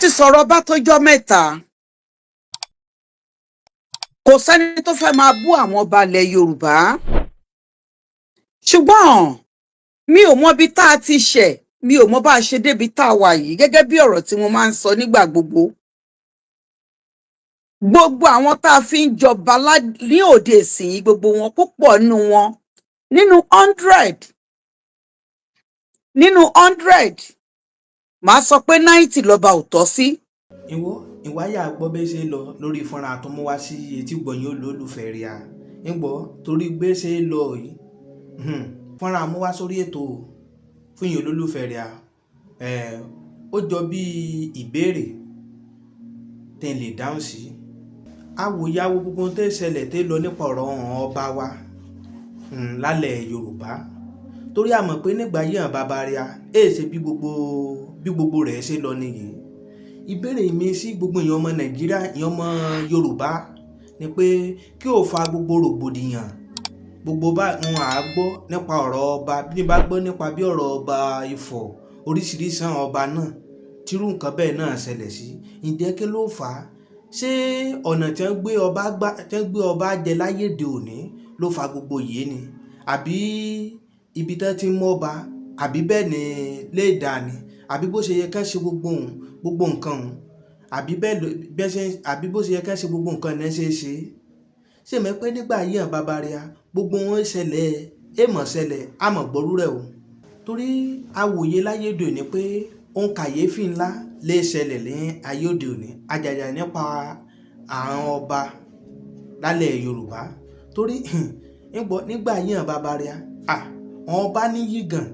Ti sọ̀rọ̀ bá tọ́jọ́ mẹ́ta, kò sẹ́ni tó fẹ́ máa bú àwọn ọba ilẹ̀ Yorùbá, ṣùgbọ́n mi ò mọ ibi tá a ti ṣẹ̀, mi ò mọ bá a ṣe débi tá a wà yìí. Gẹ́gẹ́ bí ọ̀rọ̀ tí mo máa ń sọ nígbà gbogbo, gbogbo àwọn tá a fi ń jọba ní òde ìsìn, gbogbo wọn, púpọ̀ nínú wọn, nínú 100, nínú 100, màá sọ pé 90 lọ́ba ò tọ́ sí. Ìwọ ìwáyà gbọ́ bẹ́ẹ̀ ṣe lọ lórí fọ́nrán àtúnmúwá sí etí gbọ̀nyìn olólùfẹ́ rí a ń gbọ́ torí gbé ṣe lọ yìí. Fọ́nrán àmúwá sórí ètò fún yín olólùfẹ́ rí a, ó jọ bí ìbéèrè tẹ́ lè dáhùn sí. Awòyàwó gbogbo tó ń ṣẹlẹ̀ tó lọ nípa ọ̀rọ̀ ọ̀hún ọba wa lálẹ́ Yorùbá, torí a mọ̀ pé nígbà yíyan bàbá rí a èè ṣe bí gbogbo rẹ̀ ṣe lọ nìyí. Ìbéèrè mi sí gbogbo èèyàn ọmọ Nàìjíríà, èèyàn ọmọ Yorùbá ni pé kí ó fa gbogbo rògbòdìyàn gbogbo bá ń à gbọ́ nípa ọ̀rọ̀ ọba, bí bá gbọ́ nípa bí ọ̀rọ̀ ọba Ifọ̀, oríṣiríṣi àwọn ọba náà tírú nǹkan bẹ́ẹ̀ náà ṣẹlẹ̀ sí. Ǹjẹ́ kí ló fà á? Ṣé ọ̀nà tí wọ́n gbé ọba gbá, tí wọ́n gbé ọba jẹ láyé òde òní ló fa gbogbo yìí ni, àbí ibi tí wọ́n ti ń mú ọba, àbí bẹ́ẹ̀ ni lè dà ni, àbí bó ṣe yẹ ká ṣe gbogbo òun, gbogbo nǹkan òun, àbí bẹ́ẹ̀ ṣe, àbí bó ṣe yẹ ká ṣe gbogbo nǹkan ní ṣe é ṣe? Ṣé mọ̀ pé nígbà yíyan bàbá rẹ̀ gbogbo wọn ṣẹlẹ̀, èèmọ̀ ṣẹlẹ̀, a mọ̀ gbọ́rú rẹ̀ o? Torí awòye láyé òde òní pé ohun kàyéfì ńlá lè ṣẹlẹ̀ ní ayé òde òní, àjàjà nípa àwọn ọba lálẹ́ Yorùbá. Torí nígbà yíyan bàbá rẹ̀, àwọn ọba níyì gan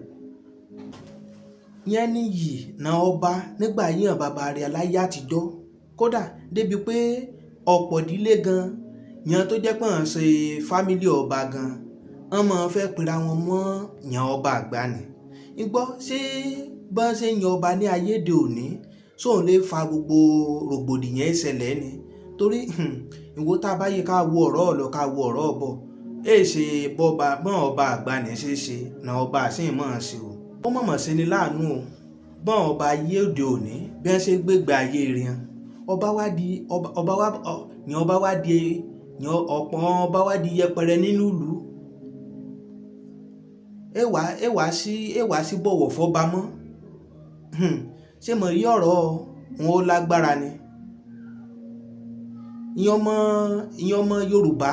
yẹn, níyì na ọba nígbà yíyan bàbá rẹ̀ láyé àtijọ́. Kódà débi pé ọ̀pọ̀ ìdílé gan yẹn tó jẹ́ pé wọ́n ṣe family ọba gan, wọ́n máa fẹ́ pera wọn mọ́ yan ọba àgbà ni. Ìgbọ́ ṣé bọ́n ṣe ń yan ọba ní ayé òde òní sóun lè fa gbogbo rògbòdìyàn ìṣẹ̀lẹ̀ ni? Torí ìwọ tá a bá yẹ ká wo ọ̀rọ̀ ọ̀lọ́, ká wo ọ̀rọ̀ ọ̀bọ̀, èè ṣe bọ́ba bọ́n ọba àgbà ní ṣe ṣe na ọba àṣìyàn mọ̀ ṣe o. Ó mọ̀mọ̀ ṣe ni láàánú o, bọ́n ọba ayé òde òní bí wọ́n ṣe gbégbé ayé rian, ọba wá di ọba, ọba wá yan, ọba wá di yan, ọ̀pọ̀ ọba wá di yẹpẹrẹ nínú ìlú. Ẹ wá sí bọ̀wọ̀ fọ́ba mọ́. Ṣé mo rí ọ̀rọ̀ wọn ó lágbára ni? Ìyẹn ọmọ Yorùbá,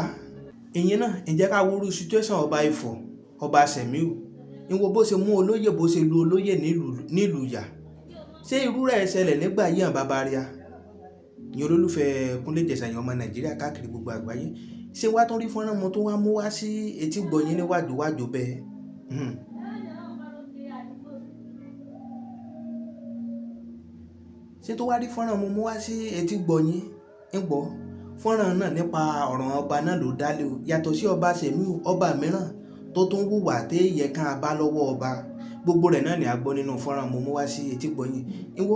ìyẹn náà, ǹjẹ́ ká wo irú situation ọba Ifọ̀, ọba Sẹ̀míù, ìwọ bó ṣe mú olóyè, bó ṣe lu olóyè nílùú yà. Ṣé irú rẹ̀ ṣẹlẹ̀ nígbà yíyan bàbá ríà? Ìyẹn olólùfẹ́ Kúnlé Ìjẹ̀ṣà, ìyẹn ọmọ Nàìjíríà káàkiri gbogbo àgbáyé, ṣé wá tún rí fọ́nrán mo tó wá mú wá sí etí gbọ̀nyìn níwájú wájú bẹ́ẹ̀? Ṣé tó wá rí fọ́nrán mo mú wá sí etí gbọ̀nyìn ń gbọ́ fọ́nrán náà nípa ọ̀ràn ọba náà ló dálé o. Yàtọ̀ sí ọba Sẹ̀míù, ọba mìíràn tó tún hùwà tẹ́ yẹ ká bá lọ́wọ́ ọba, gbogbo rẹ̀ náà ni a gbọ́ nínú fọ́nrán mo mú wá sí etí gbọ̀nyìn. Ìwọ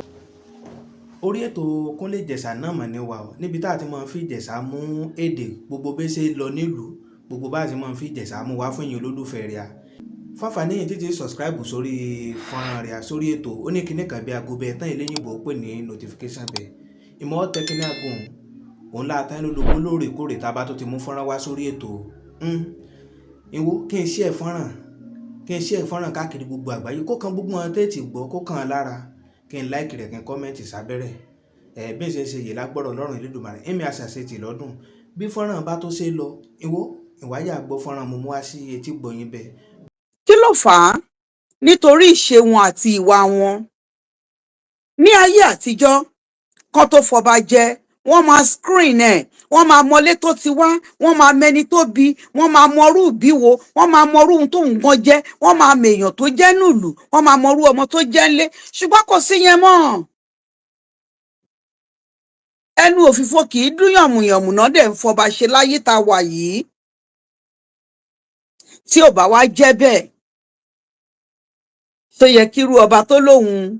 orí ètò Kúnlé Ìjẹ̀ṣà náà mọ̀ ní wa o, níbi tá a ti máa fi Ìjẹ̀ṣà mú èdè gbogbo bí ṣe lọ nílùú gbogbo, bá a ti máa fi Ìjẹ̀ṣà mú wá fún yín olólùfẹ́ rẹ̀ a. Fáfàní yìí títí subscribe sórí fọ́nrán rẹ̀ sórí ètò, ó ní kíní kan bí aago bẹ́ẹ̀ tán ìléyìnbó pè ní notification bell. Ìmọ̀ tẹ́kíní àgùn òun láta lólobó lóòrèkóòrè tá a bá tó ti mú fọ́nrán wá sórí ètò. Ìwọ kí n share fọ́nrán, kí n share fọ́nrán káàkiri gbogbo àgbáyé, kó kan gbogbo wọn tètè gbọ́, kó kàn án lára, kí n like rẹ̀, kí n comment sábẹ́rẹ̀ ẹ̀ bí n ṣe ń ṣe yìí lágbọ́rọ̀ Ọlọ́run Elédùmarè. Èmi àṣàṣe tì lọ́dún bí fọ́nrán bá tó ṣe lọ. Ìwọ ìwáyà gbọ́ fọ́nrán mo mú wá sí etí gbọ̀yìn bẹ́ẹ̀. Kí ló fà á? Nítorí ìṣe wọn àti ìwà wọn. Ní ayé àtijọ́, kán tó fọba jẹ, wọ́n máa screen ẹ̀, wọ́n máa mọlé tó ti wá, wọ́n máa mẹni tó bí, wọ́n máa mọrú ìbí wo, wọ́n máa mọrú ohun tóun gan jẹ́, wọ́n máa mèèyàn tó jẹ́ nùlù, wọ́n máa mọrú ọmọ tó jẹ́ ńlé. Ṣùgbọ́n kò sí yẹn mọ́. Ẹnu òfìfo kì í dún yànmùyànmù náà dẹ̀ ń fọba ṣe láyé tá a wà yìí. Tí ò bá wá jẹ́ bẹ́ẹ̀, ṣó yẹ kírú ọba tó lóun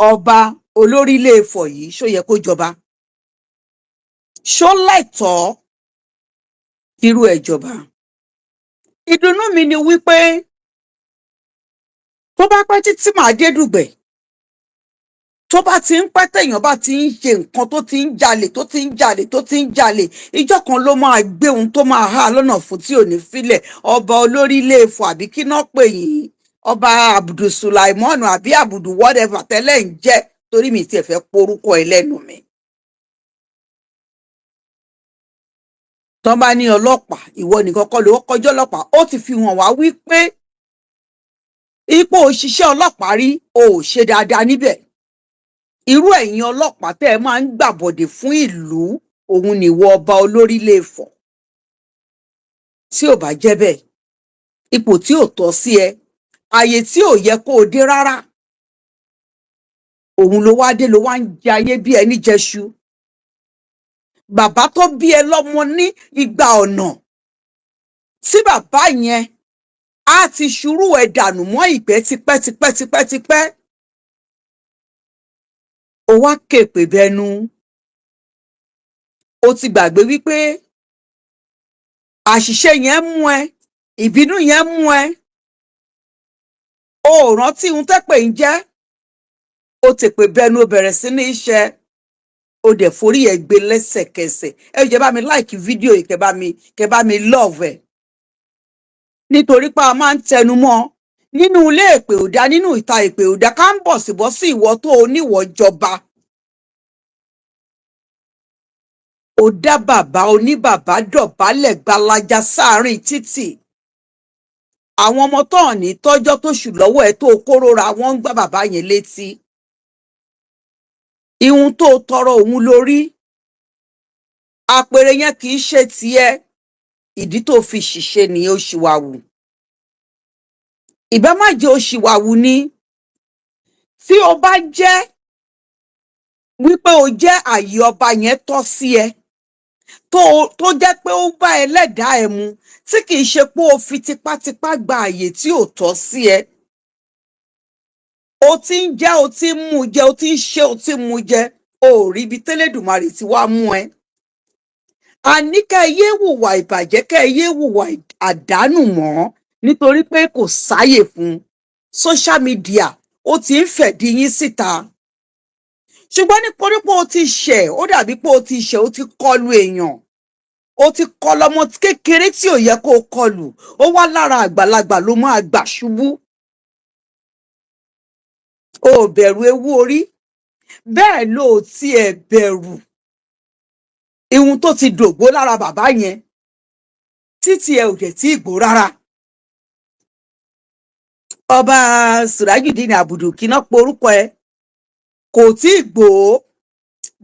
ọba olórílẹ̀ Ifọ̀ yìí, ṣó yẹ kó jọba? Ṣó lẹ́tọ̀ọ́ kírú ẹ̀ jọba? Ìdùnnú mi ni wípé tó bá pẹ́ títí, màá dé Dùgbẹ̀. Tó bá ti ń pẹ́, téèyàn bá ti ń ṣe nǹkan, tó ti ń jalè, tó ti ń jalè, tó ti ń jalè, ìjọ́ kan ló máa gbé ohun tó máa há lọ́nà fún tí ò ní filẹ̀. Ọba olórí ilé Ifọ̀, àbí kí náà pè yín, Ọba Abdulsulaimon àbí Abudu, whatever tẹ́lẹ̀ ń jẹ́, torí mi tiẹ̀ fẹ́ porúkọ ẹ lẹ́nu mi. Tán bá ní ọlọ́pàá, ìwọ nìkan kọ́ ló kọjọ́ ọlọ́pàá. Ó ti fi hàn wá wípé ipò òṣìṣẹ́ ọlọ́pàá rí, o ò ṣe dáadáa níbẹ̀. Irú ẹ̀yin ọlọ́pàá tẹ́ ẹ máa ń gbàbọ̀dè fún ìlú, òun nìwọ ọba olórílẹ̀ Ifọ̀. Tí ò bá jẹ́ bẹ́ẹ̀, ipò tí ò tọ́ sí ẹ, ààyè tí ò yẹ kó o dé rárá, òun ló wá dé, ló wá ń jẹ ayé bí ẹni jẹṣu. Bàbá tó bí ẹ lọ́mọ ní igba ọ̀nà tí bàbá yẹn á ti ṣurú ẹ dànù mọ́ ìgbẹ́ tipẹ́tipẹ́tipẹ́tipẹ́, ó wá kèpè bẹnu. Ó ti gbàgbé wípé àṣìṣe yẹn mú ẹ, ìbínú yẹn mú ẹ, o ò rántí ohun tẹ́pẹ̀ ń jẹ́. Ó tèpè bẹnu, ó bẹ̀rẹ̀ sí ní iṣẹ́, ó dẹ̀ forí ẹ̀ gbé lẹ́sẹ̀kẹsẹ̀. Ẹ jẹ́ bá mi like fídíò yìí, kẹ́ bá mi love ẹ̀, nítorí pé a máa ń tẹnu mọ́ nínú ilé, èpè ò dá, nínú ìta, èpè ò dá. Ká ń bọ̀ síbọ̀ sí ìwọ tó oníwọ̀ jọba. Ó dá bàbá oníbàbá dọ̀bálẹ̀ gbalaja sáàrin títì. Àwọn ọmọ tó hàn ní tọ́jọ́ tó ṣù lọ́wọ́ ẹ̀ tó kóró ra, wọ́n ń gbá bàbá yẹn létí. Ihun tó tọrọ òun lórí àpèrè yẹn kì í ṣe tiẹ̀. Ìdí tó fi ṣìṣe nìyẹn. Ó ṣìwàwù, ìbá má jẹ́ ó ṣìwàwù ni. Tí o bá jẹ́ wípé o jẹ́ àyè ọba yẹn tọ́ sí ẹ, tó jẹ́ pé ó bá ẹlẹ́dàá ẹ mu, tí kì í ṣe pé o fi tipátipá gba àyè tí ò tọ́ sí ẹ, o ti ń jẹ́, o ti ń mú jẹ, o ti ń ṣe, o ti ń mú jẹ, o ò rí ibi tẹ́lẹ̀dùmarè tí wàá mú ẹ. Àní kẹ́ ẹ yé hùwà ìbàjẹ́, kẹ́ ẹ yé hùwà àdánù mọ́, nítorí pé kò sáyè fún social media. Ó ti ń fẹ̀dí yín síta, ṣùgbọ́n nítorí pé o ti ṣẹ̀, ó dàbí pé o ti ṣẹ̀, o ti kọlu èèyàn, o ti kọlu ọmọ kékeré tí ò yẹ kó o kọlù. Ó wá lára àgbàlagbà ló máa gbà ṣubú. O ò bẹ̀rù ewu orí, bẹ́ẹ̀ ló ò tiẹ̀ bẹ̀rù ihun tó ti dògbó lára bàbá yẹn, títí ẹ ò dẹ̀ tí ì gbó rárá. Ọba Surajudeen Abudu kíná porúkọ ẹ, kò tí ì gbó.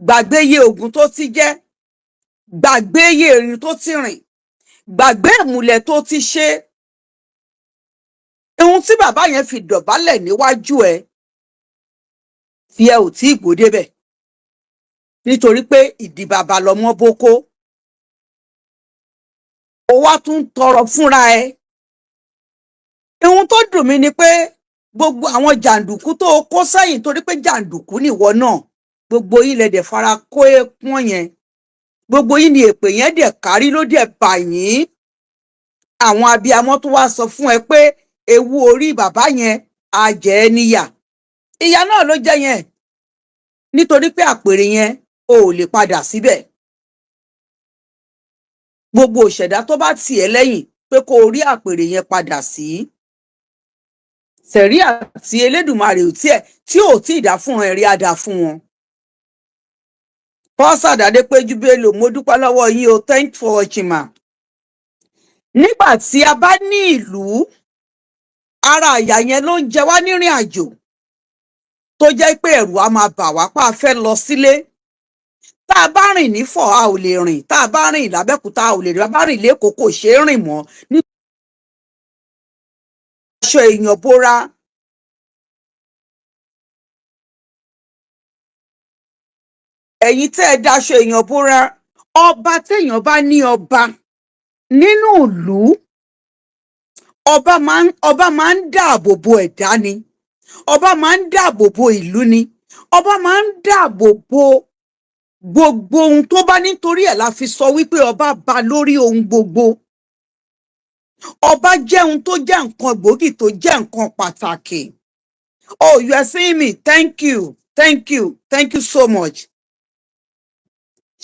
Gbàgbé iye oògùn tó ti jẹ́, gbàgbé iye ìrìn tó ti rìn, gbàgbé ìmùlẹ̀ tó ti ṣe. Ihun tí bàbá yẹn fi dọ̀bálẹ̀ níwájú ẹ, tí ẹ ò tí ì gbó débẹ̀, nítorí pé ìdí bàbá lọmọ bókó. Ó wá tún tọrọ fúnra ẹ. Ihun tó dùn mí ni pé gbogbo àwọn jàǹdùkú tó o kó sẹ́yìn, torí pé jàǹdùkú nìwọ náà, gbogbo yín lẹ dẹ̀ fara kó pọ́n yẹn, gbogbo yín ni èpè yẹn dẹ̀ kárí, ló dẹ̀ bà yín. Àwọn abiyamọ tó wá sọ fún ẹ pé ewu orí bàbá yẹn á jẹ ẹ́ níyà, ìyà náà ló jẹ yẹn, nítorí pé àpèrè yẹn o ò lè padà síbẹ̀. Gbogbo òṣẹ̀dá tó bá tì ẹ́ lẹ́yìn pé kó o rí àpèrè yẹn padà sí, sẹ̀rí àti Elédùmarè ò tiẹ̀ tí ò tí ì dá fún ẹ rí, á dá fún wọn. Pọ́sàdàdé Péjú Bello, mo dúpẹ́ lọ́wọ́ yín o. Thank for watching, ma. Nígbà tí a bá ní ìlú, ara àyà yẹn ló ń jẹ wá nírìn àjò, tó jẹ́ pé ẹ̀rù á máa bà wá pa á fẹ́ lọ sílé. Tá a bá rìn nífọ̀, a ò lè rìn. Tá a bá rìn lábẹ́òkúta, a ò lè rìn. Bá rìn lẹ́kọ̀ọ́, kò ṣeé rìn mọ́ ní aṣọ èèyàn bóra. Ẹ̀yin tẹ́ ẹ daṣọ èèyàn bóra, ọba téèyàn bá ní ọba nínú ìlú, ọba máa ń dáàbò bo ẹ̀dá ni, ọba máa ń dáàbò bo ìlú ni, ọba máa ń dáàbò bo gbogbo ohun tó bá. Nítorí ẹ̀ la fi sọ wípé ọba ba lórí ohun gbogbo. Ọba jẹ́ ohun tó jẹ́ nǹkan gbòógì, tó jẹ́ nǹkan pàtàkì. Oh, you are seeing me, thank you. Thank you, thank you so much.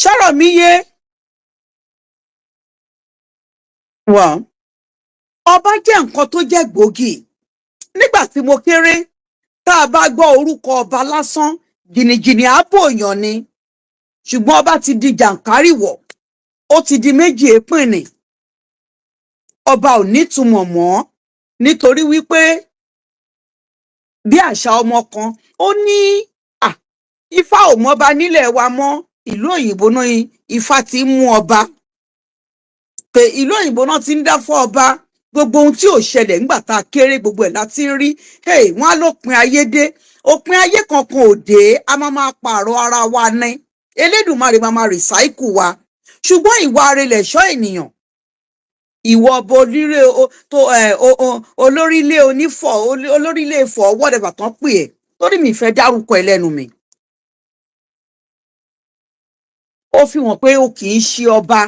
Ṣọ́rọ̀ mi yé wọ́n. Ọba jẹ́ nǹkan tó jẹ́ gbòógì. Nígbà tí mo kéré, tá a bá gbọ́ orúkọ ọba lásán, jìnnìjìnnì ààbò èèyàn ni. Ṣùgbọ́n ọba ti di jàǹkárìwọ̀, ó ti di méjì èépìnì. Ọba ò nítumọ̀ mọ́, nítorí wípé bí àṣà ọmọ kan, ó ní à Ifá ò mọba nílẹ̀ wa mọ́, ìlú òyìnbó náà Ifá ti ń mú ọba, pé ìlú òyìnbó náà ti ń dá fún ọba. Gbogbo ohun tí ò ṣẹlẹ̀ nígbà tá a kéré, gbogbo ẹ̀ láti ń rí. Hey, wọ́n á lópin ayé dé, òpin ayé kankan ò dé. A máa máa pààrọ̀ ara wa ní Elédùmarè máa máa recycle wa. Ṣùgbọ́n ìwà rẹ̀ lẹ̀ṣọ́ ènìyàn. Ìwọ ọba olórí tó ẹ olórílé onífọ̀, olórílé Ifọ̀, whatever tán pè ẹ́, torí mi fẹ́ dárúkọ ẹ lẹ́nu mi. Ó fi hàn pé o kì í ṣe ọba.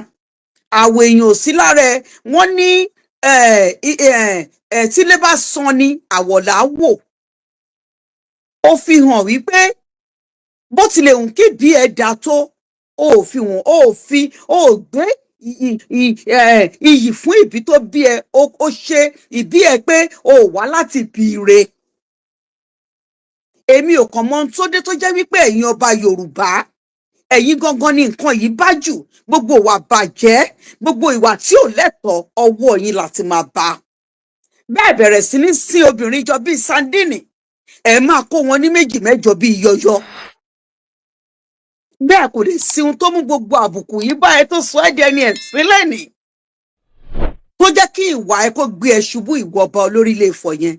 Àwọ̀ èèyàn ò sí lára ẹ. Wọ́n ní tílé bá san ni àwọ̀ là á wò. Ó fi hàn wípé bó tilẹ̀ hùn kí bí ẹ dà tó, ó fi hàn, ó fi ó gbé iyì fún ìbí tó bí ẹ. Ó ṣe ìbí ẹ pé o wá láti bí ire. Èmi ò kàn mọ ohun tó dé tó jẹ́ wípé ẹ̀yin ọba Yorùbá, ẹ̀yin gangan ni nǹkan yìí bá jù. Gbogbo ìwà bàjẹ́, gbogbo ìwà tí ò lẹ́tọ̀ọ́, ọwọ́ yín láti máa bá. Bẹ́ẹ̀ bẹ̀rẹ̀ sí ní sin obìnrin jọ bíi sandini, ẹ máa kó wọn ní méjì mẹ́jọ bíi yọyọ. Bẹ́ẹ̀ kò lè sí ohun tó mú gbogbo àbùkù yìí bá ẹ, tó sọ ẹ́ di ẹni ẹ̀sín lẹ́nìí, tó jẹ́ kí ìwà ẹ kó gbé ẹ ṣubú. Ìwọ ọba olórílẹ̀ Ifọ̀ yẹn,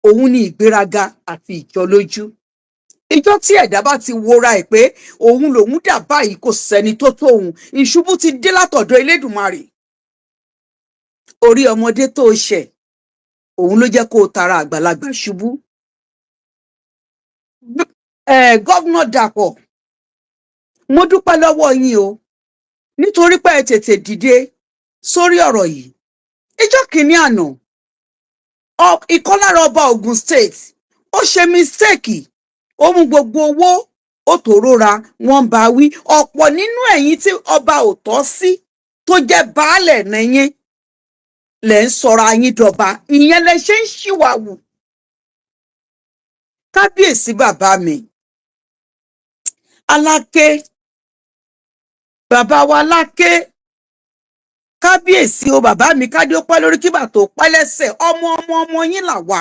òun ni ìgbéraga àti ìjọlójú. Ìjọ tí ẹ̀dá bá ti wora ẹ̀ pé òun lòun dà báyìí, kò sẹ́ni tó tó òun, ìṣubú ti dé látọ̀dọ̀ Elédùmarè. Orí ọmọdé tó ṣẹ̀, òun ló jẹ́ kó o tara àgbàlagbà ṣubú. Governor Dàpọ̀, mo dúpẹ́ lọ́wọ́ yín o, nítorí pé ẹ tètè dìde sórí ọ̀rọ̀ yìí. Ìjọ́ kìíní àná, ìkan lára ọba Ogun State, ó ṣe mistake, ó mú gbogbo owó ó tó róra wọ́n bá wí. Ọ̀pọ̀ nínú ẹ̀yin tí ọba ò tọ́ sí, tó jẹ́ baálẹ̀ nìyẹn, lẹ̀ ń sọra yín dọba. Ìyẹn lẹ ṣe ń ṣìwàwù. Kábíyèsí bàbá mi Aláké, bàbá wa Aláké, kábíyèsí o bàbá mi, kádé ó pẹ́ lórí, kíbà tó pẹ́ lẹ́sẹ̀, ọmọ ọmọ ọmọ yín là wá.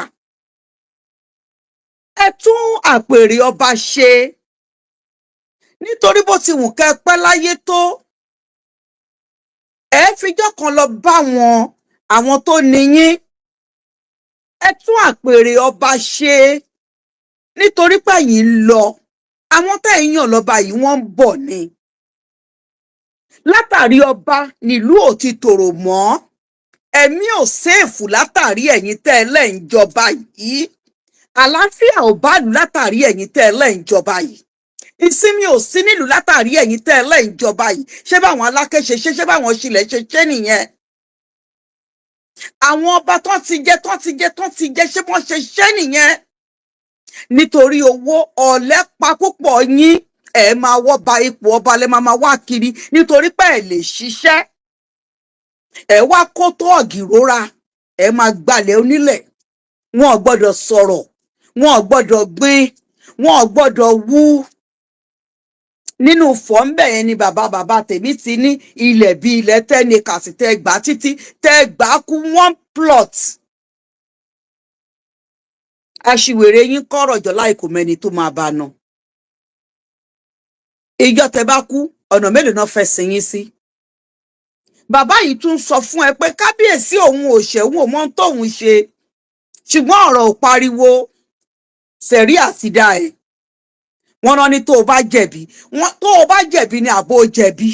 Ẹ tún àpèrè ọba ṣe, nítorí bó ti wù kẹ́ pẹ́ láyé tó, ẹ fijọ́ kan lọ bá wọn, àwọn tó ní yín. Ẹ tún àpèrè ọba ṣe, nítorí pé ẹ̀yin ń lọ, àwọn tẹ́ ẹ̀ ń yàn lọ́ba yìí, wọ́n ń bọ̀ ni. Látàrí ọba nílùú ò ti tòrò mọ́, ẹ̀mí ò safe látàrí ẹ̀yin tẹ́ ẹ lẹ́ ń jọba yìí. Àlàáfíà ò bá lù látàrí ẹ̀yin tẹ́ ẹ lẹ́ ń jọba yìí. Ìsinmi ò sí nílùú látàrí ẹ̀yin tẹ́ ẹ lẹ́ ń jọba yìí. Ṣé báwọn Aláké ṣe ṣe, ṣé báwọn ṣilẹ̀ ṣe ṣe nìyẹn? Àwọn ọba tó ti jẹ, tó ti jẹ, tó ti jẹ, ṣé wọ́n ṣe ṣe nìyẹn? Nítorí owó ọ̀lẹ́ pa púpọ̀ yín, ẹ máa wọ́ ba ipò ọba lẹ́ máa máa wá kiri, nítorí pé ẹ lè ṣiṣẹ́. Ẹ wá kó tóògì rora, ẹ máa gbalẹ̀ onílẹ̀. Wọn ò gbọ́dọ̀ sọ̀rọ̀, wọn ò gbọ́dọ̀ gbin, wọn ò gbọ́dọ̀ wú. Nínú fọ́ńbẹ̀ yẹn ni bàbá bàbá tèmi ti ní ilẹ̀ bíi ilẹ̀ 10 acres tẹ́ gbà títí tẹ́ gbà kú one plot. Aṣiwèrè yín kọ́rọ̀ jọ láì kò mẹ́ni tó máa bá ná. Ìjọ tẹ́ bá kú, ọ̀nà mélòó náà fẹ́ sin yín sí? Bàbá yìí tún sọ fún ẹ pé kábíyèsí, òun ò ṣẹ̀wọ̀n, ò mọ ohun tóun ṣe, ṣùgbọ́n ọ̀rọ̀ ò pariwo sẹ̀rí àti dá ẹ̀. Wọ́n rán ní tó o bá jẹ̀bi, wọ́n tó o bá jẹ̀bi ni àbó jẹ̀bi.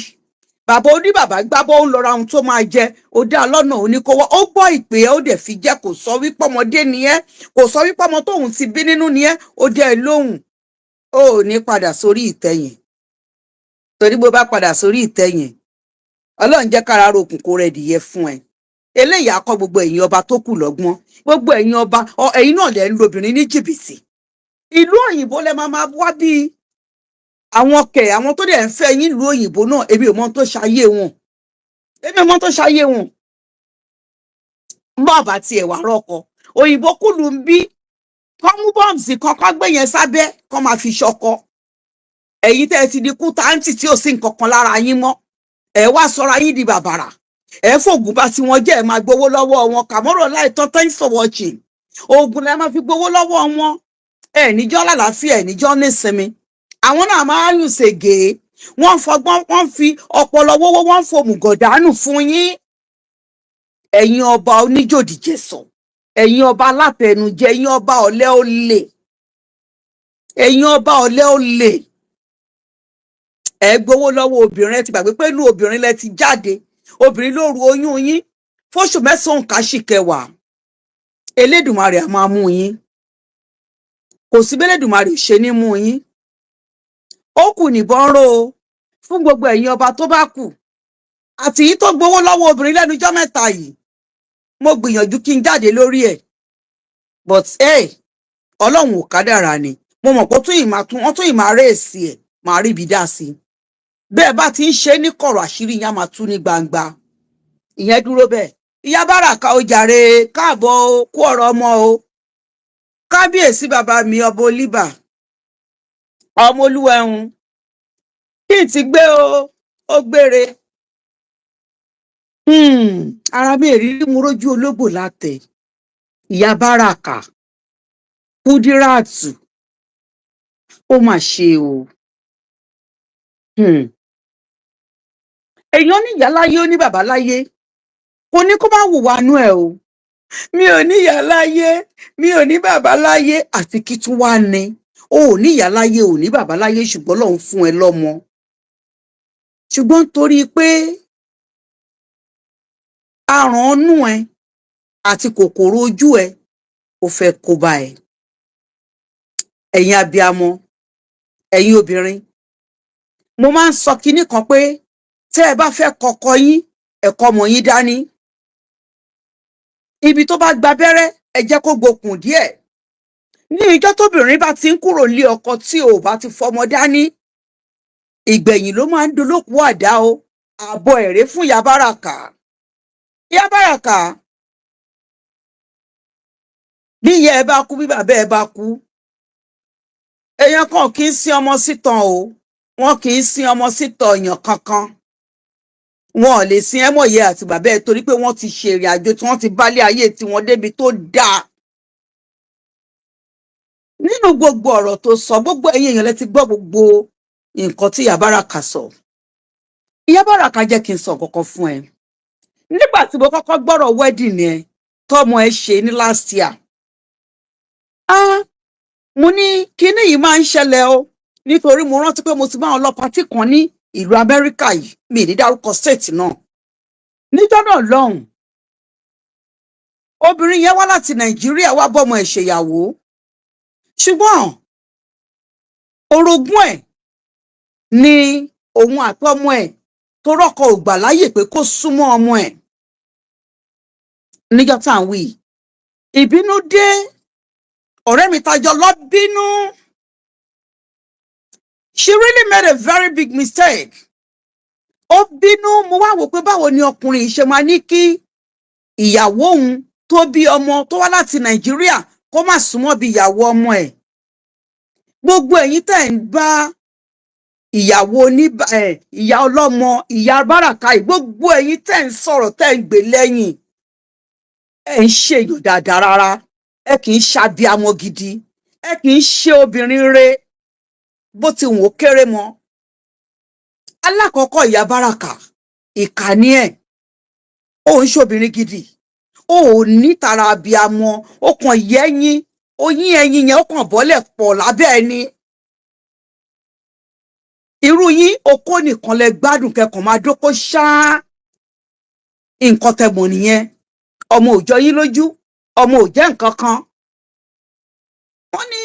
Bàbá oníbàbá gbábọ́, ó ń lọ́ra ohun tó máa jẹ, ó dá lọ́nà oníkówó, ó gbọ́ ìpè ẹ́, ó dẹ̀ fi jẹ́. Kò sọ wípé ọmọdé ni ẹ́, kò sọ wípé ọmọ tóun ti bí nínú ni ẹ́. Ó dẹ́ ẹ lóhùn. Ó ò ní padà sórí ìtẹ̀yìn, torí bó bá padà sórí ìtẹ̀yìn, Ọlọ́run jẹ́ kára rokùn kó rẹ̀ dìyẹ fún ẹ. Eléyìí á kọ́ gbogbo ẹ̀yin ọba tó kù lọ́gbọ́n. Gbogbo ẹ̀yin ọba, ẹ̀yin náà lẹ́ ń lo obìnrin ní jìbìtì. Ìlú òyìnbó lẹ máa máa wá bíi àwọn kẹ̀, àwọn tó dẹ̀ ń fẹ́ yín ìlú òyìnbó náà. Èmi ò mọ ohun tó ṣayé wọn, èmi ò mọ ohun tó ṣayé wọn. Bọ́ọ̀bà tiẹ̀ wà rọ́kọ òyìnbó kùlù ń bí kọ́ mú bọ́ǹsì kan kọ́ gbé yẹn sábẹ́ kọ́ máa fi ṣọkọ. Ẹ̀yin tẹ́ ẹ ti di kú táǹtì tí ò sí nǹkan kan lára yín mọ́, ẹ wá sọra yín di bàbàrà, ẹ fògùn bá tí wọ́n jẹ́, ẹ máa gbowó lọ́wọ́ wọn. Kàmọ́rọ̀ láìtọ́, thanks for watching. Oògùn lẹ máa fi gbowó lọ́wọ́ wọn. Ẹ níjọ́ lálàáfíà, ẹ níjọ́ nísinmi. Àwọn náà máa ń ṣègè, wọ́n fọgbọ́n, wọ́n fi ọpọlọ wọ́wọ́, wọ́n fòmùgọ̀ dànù fún yín. Ẹ̀yin ọba oníjòdìjẹsọ, ẹ̀yin ọba alátẹnujẹ, ẹ̀yin ọba ọ̀lẹ olè, ẹ̀yin ọba ọ̀lẹ olè, ẹ gbowó lọ́wọ́ obìnrin. Ẹ ti gbàgbé pé inú obìnrin lẹ ti jáde. Obìnrin ló ru oyún yín fóṣù 9 káṣí 10. Elédùmarè á máa mú yín, kò sí bẹ́lẹ́dùmarè ò ṣe ní mú yín. Ó kù níbọn ró o fún gbogbo ẹ̀yin ọba tó bá kù àti yìí tó gbowó lọ́wọ́ obìnrin lẹ́nu ijọ́ mẹ́ta yìí. Mo gbìyànjú kí n jáde lórí ẹ̀, but hey, Ọlọ́run ò kádàrá ni. Mo mọ̀ pé ó tún ìmà tún wọ́n tún ìmà rèésì ẹ̀ máa rí ibi dá sí i. Bẹ́ẹ̀ bá ti ń ṣe ní kọ̀rọ̀, àṣírí yẹn á máa tú ní gbangba. Ìyẹn dúró bẹ́ẹ̀. Ìyá Báràká, ó jàre, káàbọ̀ o, kú ọ̀rọ̀ ọmọ o. Kábíyèsí bàbá mi, ọba Olíbà ọmọ Olúwẹ̀hún, kí n ti gbé o, ó gbére. Ara mi èrírí, mo rójú ológbò látẹ. Ìyá Báràká Kúdíràtù, ó mà ṣe o. Èèyàn ní ìyá láyé, ó ní bàbá láyé, kò ní kó má hùwà nú ẹ o. Mi ò ní ìyá láyé, mi ò ní bàbá láyé, àti kí tún wá ní o ò ní ìyá láyé, ò ní bàbá láyé, ṣùgbọ́n Ọlọ́run fún ẹ lọ́mọ. Ṣùgbọ́n torí pé aràn ọnú ẹ àti kòkòrò ojú ẹ, ó fẹ́ kó bá ẹ. Ẹ̀yin abiamọ, ẹ̀yin obìnrin, mo máa ń sọ kinní kan pé tẹ́ ẹ bá fẹ́ kọ́kọ yín, ẹ̀kọ́ ọmọ yín dání. Ibi tó bá gba abẹ́rẹ́, ẹ jẹ́ kó gbókùn díẹ̀. Ní ìjọ́ tóbìnrin bá ti ń kúrò lé ọkọ tí ò bá ti fọmọ dání, ìgbẹ̀yìn ló máa ń dolókùú àdá o. Àbọ̀ èrè fún ìyá Báràká. Ìyá Báràká, bí ìyá ẹ bá kú, bí bàbá ẹ bá kú, èèyàn kan kì í sin ọmọ sítan o. Wọn kì í sin ọmọ sítan èèyàn kankan. Wọn ò lè sin ẹmọye àti bàbá ẹ, torí pé wọ́n ti ṣe ìrìn àjò tí wọ́n ti bálé ayé tí wọ́n débi tó dáa. Nínú gbogbo ọ̀rọ̀ tó sọ, gbogbo ẹ̀yin èèyàn lẹ ti gbọ́ gbogbo nǹkan tí ìyá Báràká sọ. Ìyá Báràká, jẹ́ kí n sọ kọ́kọ́ fún ẹ. Nígbà tí mo kọ́kọ́ gbọ́rọ̀ wedding ẹ tọ́mọ ẹ ṣe ní last year, ah, mo ní kinní yìí máa ń ṣẹlẹ̀ o, nítorí mo rántí pé mo ti bá wọn lọ party kan ní ìlú Amẹ́ríkà yìí, mi ní dárúkọ state náà. Níjọ́ náà lọ́hùn, obìnrin yẹn wá láti Nàìjíríà wá bọ́mọ ẹ̀ ṣèyàwó, ṣùgbọ́n orogún ẹ̀ ni òun àtọmọ ẹ̀ tó rọ́kọ ò gbà láyè pé kó súnmọ́ ọmọ ẹ̀. Níjọ́ tá à ń wí yìí, ìbínú dé. Ọ̀rẹ́ mi tajọ lọ bínú. She really made a very big mistake. Ó bínú. Mo wá wò pé báwo ni ọkùnrin yìí ṣe máa ní kí ìyàwó òun tó bí ọmọ tó wá láti Nàìjíríà kó má súnmọ́ bí ìyàwó ọmọ ẹ̀. Gbogbo ẹ̀yin tẹ́ ń bá ìyàwó oníbà ẹ̀, ìyá ọlọ́mọ, ìyá Báràká yìí, gbogbo ẹ̀yin tẹ́ ń sọ̀rọ̀, tẹ́ ń gbé lẹ́yìn, ẹ̀ ń ṣèyàn dáadáa rárá. Ẹ kì í ṣàbíamọ gidi, ẹ kì í ṣe obìnrin re bó ti wù ó kéré mọ́. Alákọ̀ọ́kọ́, ìyá Báràká, ìkà ni ẹ̀. Ó ń ṣobìnrin gidi, ó ò ní tara abiyamọ. Ó kàn yẹ́yìn oyin ẹyin yẹn, ó kàn bọ́lẹ̀ pọ̀ lábẹ́ ẹni. Irú yín, okó nìkan lẹ gbádùn, kẹkàn máa dóko ṣáá. Nǹkan tẹ mọ̀ nìyẹn. Ọmọ ò jọ yín lójú, ọmọ ò jẹ́ nǹkan kan. Wọ́n ní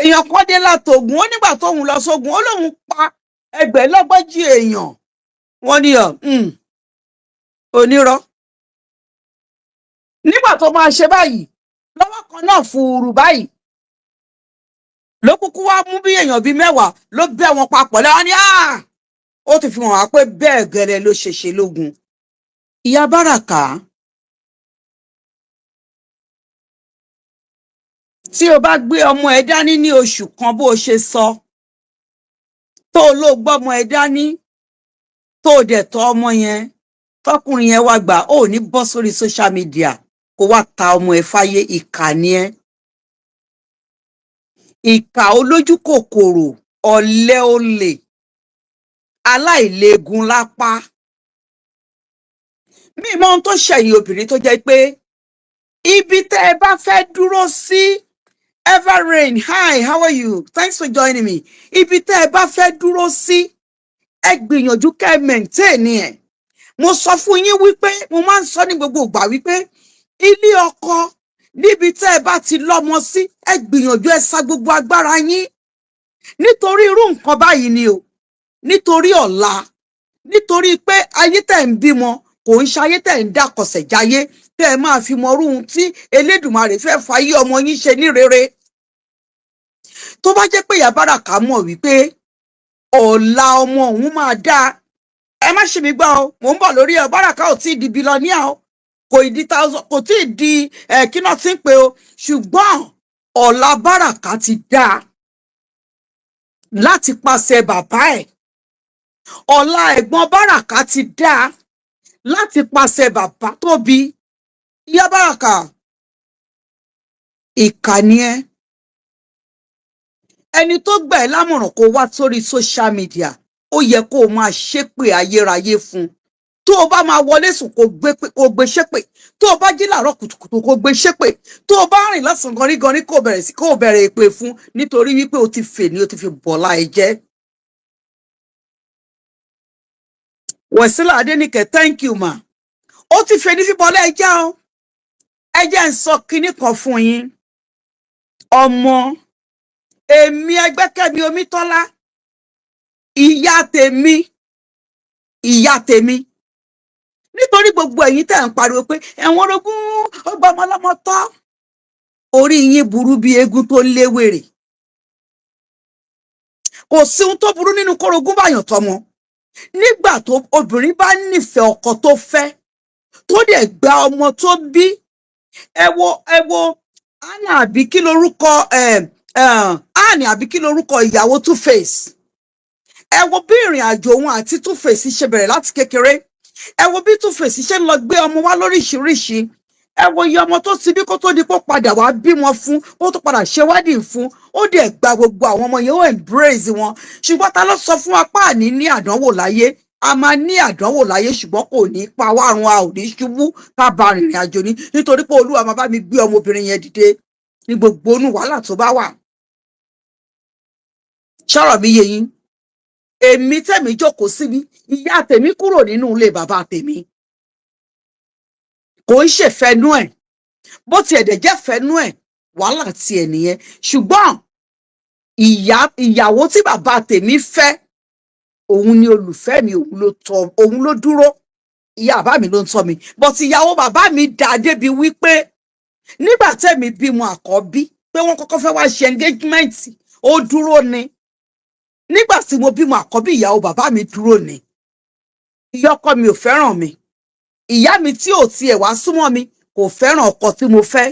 èèyàn kan dé látògùn, ó nígbà tóun lọ sógun, ó lóun pa ẹgbẹ̀lọ́gbọ̀jì èèyàn. Wọ́n ní ọ onírọ́. Nígbà tó máa ṣe báyìí lọ́wọ́ kan náà fùrù báyìí. Ló kúkú wá mú bí èèyàn bíi 10 ló bẹ́ wọn papọ̀ lẹ́wọ̀n ní, "Ah!" Ó ti fi hàn wá pé bẹ́ẹ̀ gẹ́lẹ́ ló ṣe ṣe lógun. Ìyá Báràká, tí o bá gbé ọmọ ẹ dání ní oṣù kan bó o ṣe sọ, tó o ló gbọ́mọ ẹ dání, tó o dẹ̀ tọ́ ọmọ yẹn, tọkùnrin yẹn wá gbà, ó ní bọ́ sórí social media kó wá ta ọmọ ẹ fáyé. Ìkà ni ẹ́, ìkà olójú kòkòrò, ọ̀lẹ, olè, aláìleegun lápá. Mi mọ ohun tó ṣẹ̀yìn obìnrin tó jẹ́ pé ibi tẹ́ ẹ bá fẹ́ dúró sí. Everrain, hi, how are you? Thanks for joining me. Ibi tẹ́ ẹ bá fẹ́ dúró sí, ẹ gbìyànjú kẹ́ ẹ maintain ẹ̀. Mo sọ fún yín wípé mo máa ń sọ ní gbogbo ìgbà wípé ilé ọkọ, níbi tẹ́ ẹ bá ti lọ́mọ sí, ẹ gbìyànjú, ẹ sa gbogbo agbára yín, nítorí irú nǹkan báyìí ni o, nítorí ọ̀la, nítorí pé ayé tẹ̀ ń bímọ kò ń ṣayé tẹ̀ ń dàkọ̀sẹ̀ jáyé tẹ́ ẹ máa fi mọ irú ohun tí Elédùmarè fẹ́ fayé ọmọ yín ṣe ní rere. Tó bá jẹ́ pé ìyá Báràká mọ̀ wípé ọ̀la ọmọ òun máa dáa, ẹ má ṣe mí gbọ́ o, mò ń bọ̀ lórí ẹ. Báràká ò tí ì di billionaire o, kò ì di thousand, kò tí ì di ẹ kí náà ti ń pè o, ṣùgbọ́n ọ̀la Báràká ti dáa láti pàṣẹ bàbá ẹ̀. Ọ̀la ẹ̀gbọ́n Báràká ti dáa láti pàṣẹ bàbá tó bí. Ìyá Báràká, ìkà ni ẹ́. Ẹni tó gbà ẹ́ lámọ̀ràn kó wá sórí social media, ó yẹ kó o máa ṣépè ayérayé fún un. Tó o bá máa wọlé sùn, kó gbé ṣépè. Tó o bá jí làárọ̀ kùtùkùtù, kó gbé ṣépè. Tó o bá rìn lọ́sàn-án gọrígọrí, kó bẹ̀rẹ̀ sí kó bẹ̀rẹ̀ èpè fún, nítorí wípé o ti fè ní o ti fi bọ̀lá ẹ jẹ́. Wẹ̀sílà Adéníkẹ́, thank you ma. Ó ti fè ní fíbọ̀lá ẹ jẹ́ o. Ẹ jẹ́ ń sọ kinní kan fún yín. Ọmọ èmi, Ẹgbẹ́kẹ́mi Omítọ́lá, ìyá tèmi, ìyá tèmi, nítorí gbogbo ẹ̀yin tẹ́ ń pariwo pé ẹ̀wọ̀n orogún ọgbà ọmọ ọlọ́mọ tọ́, orí yín burú bí eégún tó ń léwèrè. Kò sí ohun tó burú nínú kórogún báyàn tọmọ. Nígbà tó obìnrin bá nífẹ̀ẹ́ ọkọ tó fẹ́, tó dẹ̀ gba ọmọ tó bí, ẹ wo Anna, àbí kí lorúkọ ẹ ẹ Anne, àbí kí lorúkọ ìyàwó Two Face? Ẹ wo bí ìrìn àjò òun àti Two Face ṣe bẹ̀rẹ̀ láti kékeré. Ẹ wo bí Two Face ṣe ń lọ gbé ọmọ wá lóríṣiríṣi. Ẹ wo iye ọmọ tó ti bí kó tó di kó padà wá bímọ fún, kó tó padà ṣe wedding fún. Ó dẹ̀ gba gbogbo àwọn ọmọ yẹn, ó embrace wọn. Ṣùgbọ́n ta ló sọ fún wa pé àní ní àdánwò láyé? A máa ní àdánwò láyé, ṣùgbọ́n kò ní pa wá run, a ò ní ṣubú ká ba rìnrìn àjò ní, nítorí pé Olúwa máa bá mi gbé ọmọbìnrin yẹn dìde ní gbogbo inú wàhálà tó bá wà. Ṣọ́rọ̀ mi yé yín? Èmi tẹ̀mí jókòó síbi, ìyá tèmi kúrò nínú ilé bàbá tèmi, kò ń ṣèfẹ́nú ẹ̀. Bó tiẹ̀ dẹ̀ jẹ́ fẹ́nú ẹ̀, wàhálà tiẹ̀ nìyẹn. Ṣùgbọ́n ìyá ìyàwó tí bàbá tèmi fẹ́, òun ni olùfẹ́ mi, òun ló tọ́, òun ló dúró. Ìyá bàbá mi ló ń tọ́ mi, but ìyàwó bàbá mi dá débi wípé nígbà tẹ̀mí bímọ àkọ́bí, pé wọ́n kọ́kọ́ fẹ́ wá ṣe engagement, ó dúró ni. Nígbà tí mo bímọ àkọ́bí, ìyàwó bàbá mi dúró ni. Ìyá ọkọ mi ò fẹ́ràn mi, ìyá mi tí ò tiẹ̀ wá súnmọ́ mi kò fẹ́ràn ọkọ tí mo fẹ́.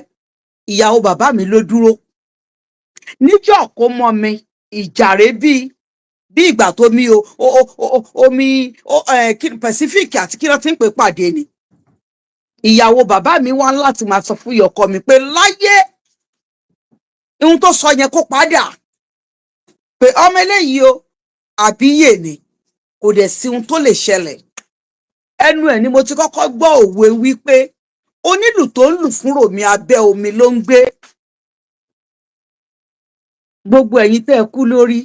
Ìyàwó bàbá mi ló dúró níjọ́ kó mọ́ mi. Ìjàre bíi bí ìgbà tó mi o omi Pacific àti kí ló ti ń pè pàdé ni. Ìyàwó bàbá mi wá láti máa sọ fún ìyá ọkọ mi pé láyé, ohun tó sọ yẹn, kó padà, pé ọmọ eléyìí o, àbíyè ni, kò dẹ̀ sí ohun tó lè ṣẹlẹ̀. Ẹnu ẹ̀ ni mo ti kọ́kọ́ gbọ́ òwe wípé onílù tó ń lù fún ròmí, abẹ́ omi ló ń gbé. Gbogbo ẹ̀yin tẹ́ ẹ kú lórí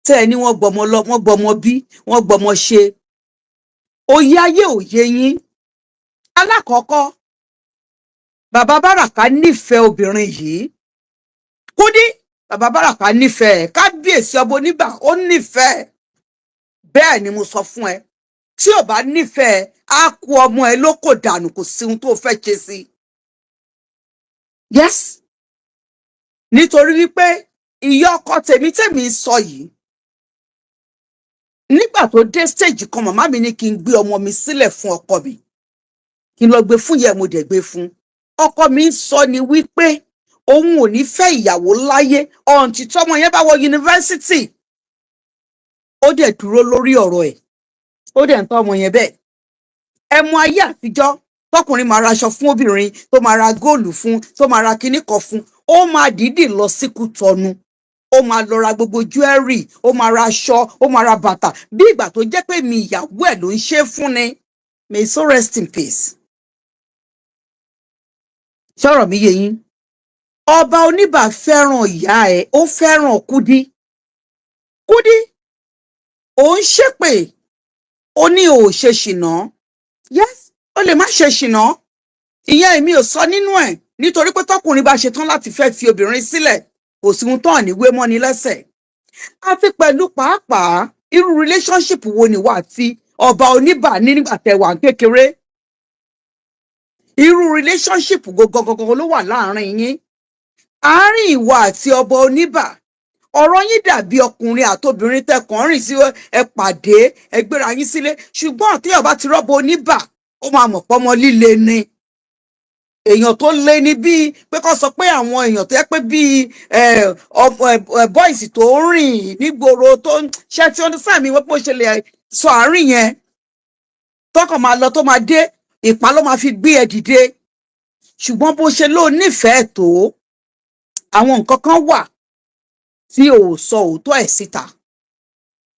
tẹ́ ẹ ní wọ́n gbọmọ lọ, wọ́n gbọmọ bí, wọ́n gbọmọ ṣe, òye ayé òye yín. Alákọ̀ọ́kọ́, bàbá Báràká nífẹ̀ẹ́ obìnrin yìí. Kúdí, bàbá Báràká nífẹ̀ẹ́ kábíyèsí ọba oníbà, ó nífẹ̀ẹ́. Bẹ́ẹ̀ ni mo sọ fún ẹ, tí ò bá nífẹ̀ẹ́, á kú ọmọ ẹ lóko dànù, kò sí ohun tó fẹ́ ṣe sí. Yes, nítorí wípé Ìyá ọkọ tèmi tèmi ń sọ yìí, nígbà tó dé stage kan, màmá mi ní kí n gbé ọmọ mi sílẹ̀ fún ọkọ mi, kí n lọ gbé fún yẹ. Mo dẹ̀ gbé fún ọkọ mi. Ń sọ ni wípé òun ò ní fẹ́ ìyàwó láyé until tọ́mọ yẹn bá wọ yunifásitì. Ó dẹ̀ dúró lórí ọ̀rọ̀ ẹ̀, ó dẹ̀ ń tọ́ ọmọ yẹn bẹ́ẹ̀. Ẹ mọ ayé àtijọ́, tọkùnrin máa raṣọ fún obìnrin, tó máa ra góòlù fún, tó máa ra kinní kan fún, ó máa dìídì lọ sí Kútọnu, ó máa lọ ra gbogbo jewelry, ó máa ra aṣọ, ó máa ra bàtà, bí ìgbà tó jẹ́ pé mi ìyàwó ẹ̀ ló ń ṣe fún ni. May so rest in peace. Ṣọ́rọ̀ mi yé yín? Ọba Oníbà fẹ́ràn ìyá ẹ̀, ó fẹ́ràn Kúdí. Kúdí, ò ń ṣépè, ó ní ò ṣe ṣìnà. Yes, ó lè má ṣe ṣìnà, ìyẹn èmi ò sọ nínú ẹ̀, nítorí pé tọkùnrin bá ṣetán láti fẹ́ fi obìnrin sílẹ̀, kò sí ohun tán ní wé mọ́ni lẹ́sẹ̀. Àti pẹ̀lú pàápàá, irú relationship wo ni wà tí ọba Oníbà ní nígbà tẹ́ wà kékeré? Irú relationship gangan ló wà láàrin yín, àárín ìwọ àti ọba Oníbà? Ọ̀rọ̀ yín dàbí ọkùnrin àtobìnrin tẹkàn rìn sí, ẹ pàdé, ẹ gbéra yín sílé. Ṣùgbọ́n téèyàn bá ti rọ́bọ Oníbà, ó máa mọ̀ pọ́mọ líle ni, èèyàn tó lé ní, bíi pé kó sọ pé àwọn èèyàn tó yẹ pé bíi boys tó ń rìn nígboro, tó ń ṣe tí wọ́n fẹ́ mi wọ́n pé ó ṣe lè sọ àárín yẹn, tọkàn máa lọ, tó máa dé, ìpá ló máa fi gbé ẹ dìde. Ṣùgbọ́n bó ṣe ló nífẹ̀ẹ́ tó, àwọn nǹkan kan wà tí ò sọ òótọ́ ẹ̀ síta.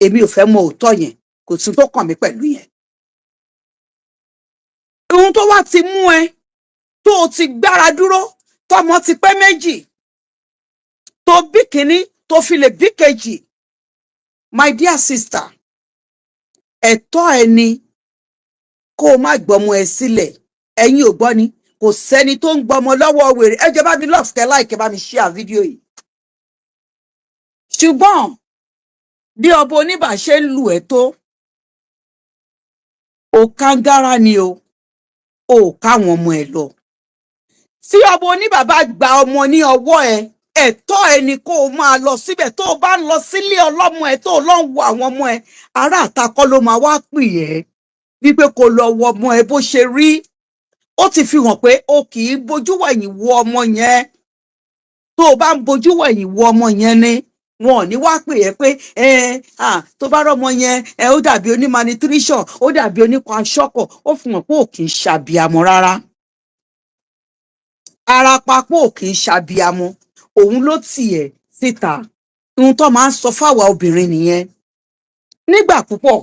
Èmi ò fẹ́ mọ òótọ́ yẹn, kò sí tó kàn mí pẹ̀lú yẹn. Ohun tó wá ti mú ẹ tó o ti gbára dúró, tọmọ ti pẹ́ méjì, tó bí kínní, tó fi lè bí kejì, my dear sister, ẹ̀tọ́ ẹ ni kó o má gbọ́mọ ẹ sílẹ̀. Ẹ̀yin ò gbọ́ ni, kò sẹ́ni tó ń gbọ́mọ lọ́wọ́ wèrè. Ẹ jẹ́ bá mi love, kẹ́ like, bá mi share fídíò yìí. Ṣùgbọ́n bí ọba Oníbà ṣe ń lù ẹ́ tó, ò kángára ni o, ò káwọn ọmọ ẹ lọ. Tí ọba Oníbà bá gba ọmọ ní ọwọ́ ẹ, ẹ̀tọ́ ẹ ni kó o máa lọ síbẹ̀. Tó o bá ń lọ sílé ọlọ́mọ ẹ, tó o lọ ń wo àwọn ọmọ ẹ, ará àtakọ́ ló máa wá pè ẹ́ wípé kó lọ wo ọmọ ẹ bó ṣe rí. Ó ti fi hàn pé o kì í bójú wẹ̀yìn wo ọmọ yẹn. Tó o bá ń bójú wẹ̀yìn wo ọmọ yẹn ni, wọn ò ní wá pè ẹ́ pé ẹ tó bá rọmọ yẹn ẹ, ó dàbí oní malnutrition, ó dàbí onípa aṣọ́kọ̀. Ó fi hàn pé ò kì í ṣàbíamọ rárá. Ara papò ò kì í ṣàbíamọ, òun ló tì ẹ́ síta. Ohun tó máa ń sọ fáwa obìnrin nìyẹn nígbà púpọ̀.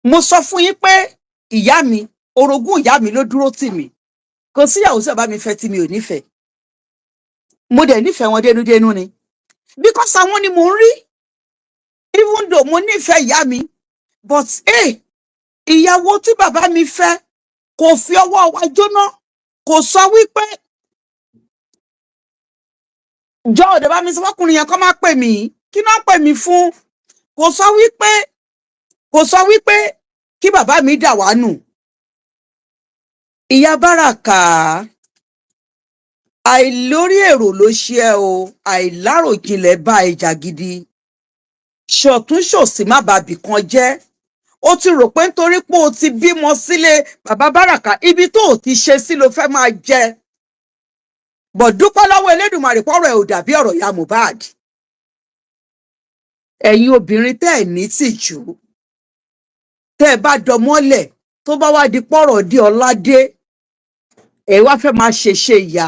Mo sọ fún yín pé ìyá mi, orogún ìyá mi ló dúró tì mí. Kò síyàwó tí bàbá mi fẹ́ tí mi ò nífẹ̀ẹ́. Mo dẹ̀ nífẹ̀ẹ́ wọn dénúdénú ni, because àwọn ni mò ń rí. Even though mo nífẹ̀ẹ́ ìyá mi, but hey, ìyàwó tí bàbá mi fẹ́ kò fi ọwọ́ wa jóná. Kò sọ wípé jọ ọ̀dẹ̀ bá mi sọ fọkùnrin yẹn kó má pè mí, kí náà pè mí fún. Kò sọ wípé kí bàbá mi dà wá nù. Ìyá Báràkà, àìlórí èrò ló ṣe ẹ́ o. Àìláròjinlẹ̀ bá ẹja gidi ṣọ̀tún ṣòsì má bàa bìkan jẹ́. Ó ti rò pé nítorí pé o ti bímọ sílé bàbá Báràkà, ibi tó o ti ṣe sí ló fẹ́ máa jẹ bọ̀. Dúpẹ́ lọ́wọ́ Elédùmarè pọ́rọ̀ ẹ̀ ò dàbí ọ̀rọ̀ ìyá Mohbad. Ẹ̀yin obìnrin tẹ́ ẹ̀ ní tìjú, tẹ́ ẹ bá dọmọ́lẹ̀, tó bá wá di pọ́rọ̀ dé ọládé, ẹ wá fẹ́ máa ṣèṣe ìyá.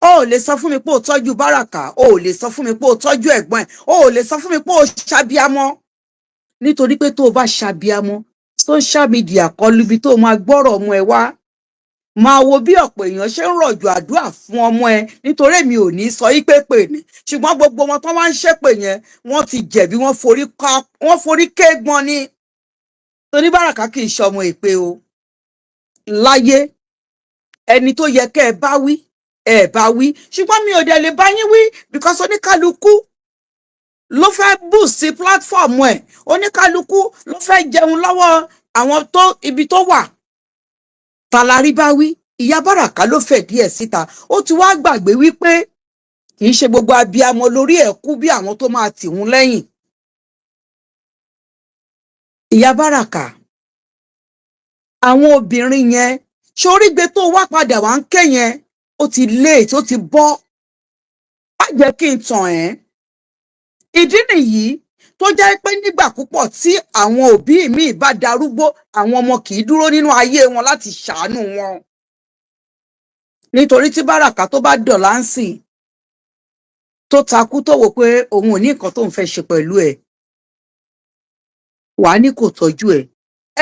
O ò lè sọ fún mi pé o tọ́jú Báràkà, o ò lè sọ fún mi pé o tọ́jú ẹ̀gbọ́n ẹ̀, o ò lè sọ fún mi pé o ṣàbíamọ́, nítorí pé tó o bá ṣàbíamọ́, social media kọ́ lubi tó o máa gbọ́rọ̀ ọmọ ẹ wá. Máa wo bí ọ̀pọ̀ èèyàn ṣe ń rọ̀jò àdúrà fún ọmọ ẹ. Nítorí èmi ò ní sọ yí pé pè ní, ṣùgbọ́n gbogbo wọn tó wá ń ṣépè yẹn, wọ́n ti jẹ̀bi, wọ́n forí kégbọn ni. Torí Báràkà kì í ṣọmọ èpè o láyé. Ẹni tó yẹ kẹ́ ẹ bá wí, ẹ bá wí, ṣùgbọ́n mi ò dẹ̀ lè bá yín wí, because oníkálukú ló fẹ́ boost platform ẹ̀, oníkálukú ló fẹ́ jẹun lọ́wọ́ àwọn tó ibi tó wà. Tàlárí bá wí, ìyá Báràkà ló fẹ̀ díẹ̀ síta. Ó ti wá gbàgbé wípé kì í ṣe gbogbo èèyàn ló ń ṣépè. Kì í ṣe gbogbo abiyamọ lórí ẹ̀ kú bí àwọn tó máa tì wọ́n lẹ́yìn. Ìyá Báràkà, àwọn obìnrin yẹn ṣorígbe tó wá padà wá ń ké yẹn, ó ti late, ó ti bọ́. Má jẹ́ kí n tàn ẹ́. Ìdí nìyí tó jẹ́ pé nígbà púpọ̀ tí àwọn òbí mi bá darúgbó, àwọn ọmọ kì í dúró nínú ayé wọn láti ṣàánú wọn, nítorí tí Báràkà tó bá dọ̀là ń sìn, tó takú, tó wò pé òun ò ní nǹkan tóun fẹ́ ṣe pẹ̀lú ẹ̀, wàá ní kò tọ́jú ẹ̀.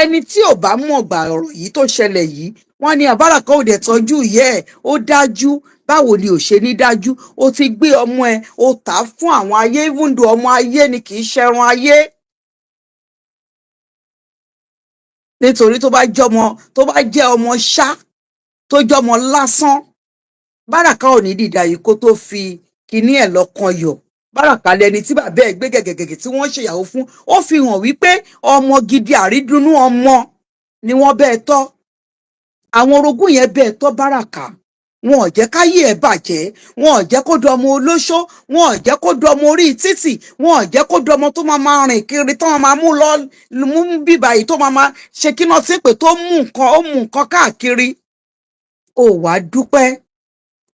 Ẹni tí ò bá mọ̀ gbà ọ̀rọ̀ yìí tó ṣẹlẹ̀ yìí, wọ́n ní Báràkà ò dẹ̀ tọ́jú ìyá ẹ̀. Ó dájú, báwo ni ò ṣe ní dájú? Ó ti gbé ọmọ ẹ̀, ó tà á fún àwọn ayé, even though ọmọ ayé ni, kì í ṣẹran ayé, nítorí tó bá jọmọ, tó bá jẹ́ ọmọ ṣá, tó jọmọ lásán, Báràkà ò ní dìda yìí kó tó fi kinní ẹ̀ lọ́kàn yọ̀. Báràkà lẹni tí bàbá ẹ̀ gbé gẹ̀gẹ̀gẹ̀gẹ̀ tí wọ́n ṣèyàwó fún. Ó fi hàn wípé ọmọ gidi, àrídùnnú ọmọ ni wọ́n bẹ́ẹ̀ tọ́. Àwọn orogún yẹn bẹ́ẹ̀ tọ́ Báràkà, wọn ò jẹ́ káyé ẹ̀ bàjẹ́, wọn ò jẹ́ kó dọmọ olóṣó, wọn ò jẹ́ kó dọmọ orí títì, wọn ò jẹ́ kó dọmọ tó máa máa rìn kiri, tó máa máa mú lọ mú bíbá yìí, tó máa máa ṣe kí náà tí pé tó mú nǹkan, ó mú nǹkan káàkiri. Ó wàá dúpẹ́.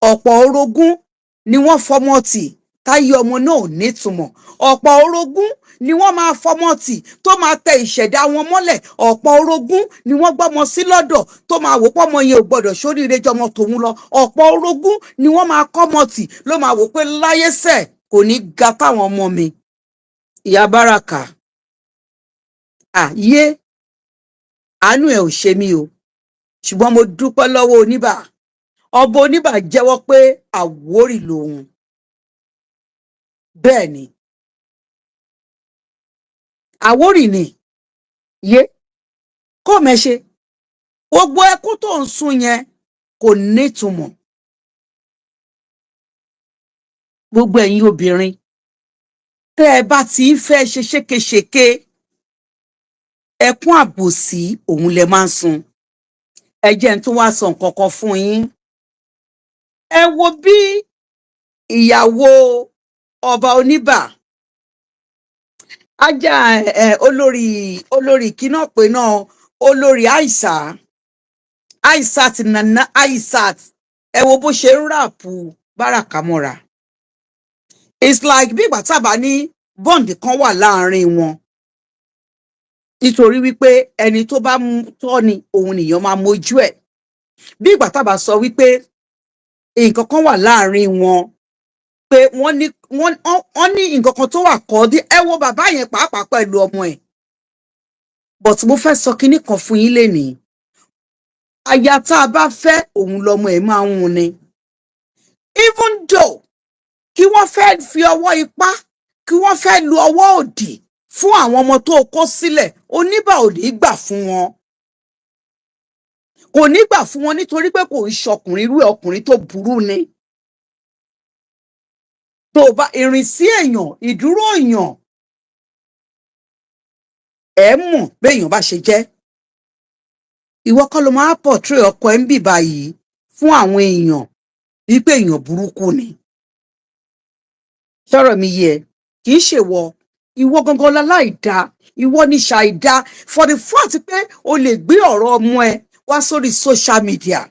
Ọ̀pọ̀ orogún ni wọ́n fọmọ tì táyé ọmọ náà ò nítumọ̀. Ọ̀pọ̀ orogún ni wọ́n máa fọmọ tì tó máa tẹ ìṣẹ̀dá wọn mọ́lẹ̀. Ọ̀pọ̀ orogún ni wọ́n gbọ́mọ sí lọ́dọ̀ tó máa wò pọ́mọ yẹn ò gbọ́dọ̀ sóríire jọmọ tòun lọ. Ọ̀pọ̀ orogún ni wọ́n máa kọ́mọ tì ló máa wò pé láyé sẹ̀ kò ní ga táwọn ọmọ mi. Ìyá Báràkà, àyé àánú ẹ̀ ò ṣe mí o, ṣùgbọ́n mo dúpẹ́ lọ́wọ́ Oníbà. Ọba Oníbà jẹ́wọ́ pé Àwórì lòun. Bẹ́ẹ̀ ni, Àwórì ni. Yé kó mẹ́ṣe gbogbo ẹkún tó ń sun yẹn kò nítumọ̀. Gbogbo ẹ̀yin obìnrin tẹ́ ẹ bá ti ń fẹ́ ṣe ṣékeṣèke, ẹkún àbòsí òun lẹ máa ń sun. Ẹ jẹ́ n tún wá sọ nǹkan kan fún yín. Ẹ wo bí ìyàwó ọba Oníbà ajá ẹ, olórí kíná pé náà, olórí Aisha, Aishat Nana Aishat, ẹ wo bó ṣe ń wrap Báràkà mọ́ra. It's like bí ìgbà tábà ní bond kan wà láàrin wọn, nítorí wípé ẹni tó bá tọ́ ni òun nìyẹn máa mójú ẹ̀. Bí ìgbà tábà sọ wípé nǹkan kan wà láàrin wọn, pé wọ́n ní nǹkan kan tó wà kọ́ dí. Ẹ wo bàbá yẹn pàápàá pẹ̀lú ọmọ ẹ̀. But mo fẹ́ sọ kinní kan fún yín lénìí: aya tá a bá fẹ́, òun lọmọ ẹ̀ máa ń hun ni. Even though kí wọ́n fẹ́ fi ọwọ́ ipá, kí wọ́n fẹ́ lu ọwọ́ òdì fún àwọn ọmọ tó kó sílẹ̀, Oníbà ò ní gbà fún wọn, kò ní gbà fún wọn, nítorí pé kò ń ṣọkùnrin irú ẹ̀. Ọkùnrin tó burú ni. Tó o bá ìrìnsí èèyàn, ìdúró èèyàn, ẹ mọ̀ béèyàn bá ṣe jẹ́. Ìwọ kọ́ ló máa portray ọkọ ẹ̀ ń bì báyìí fún àwọn èèyàn wípé èèyàn burúkú ni. Sọ̀rọ̀ mi yẹ, kì í ṣèwọ, ìwọ gangan láláìda, ìwọ ní ṣàìdá, for the fact pé o lè gbé ọ̀rọ̀ ọmọ ẹ wá sórí social media.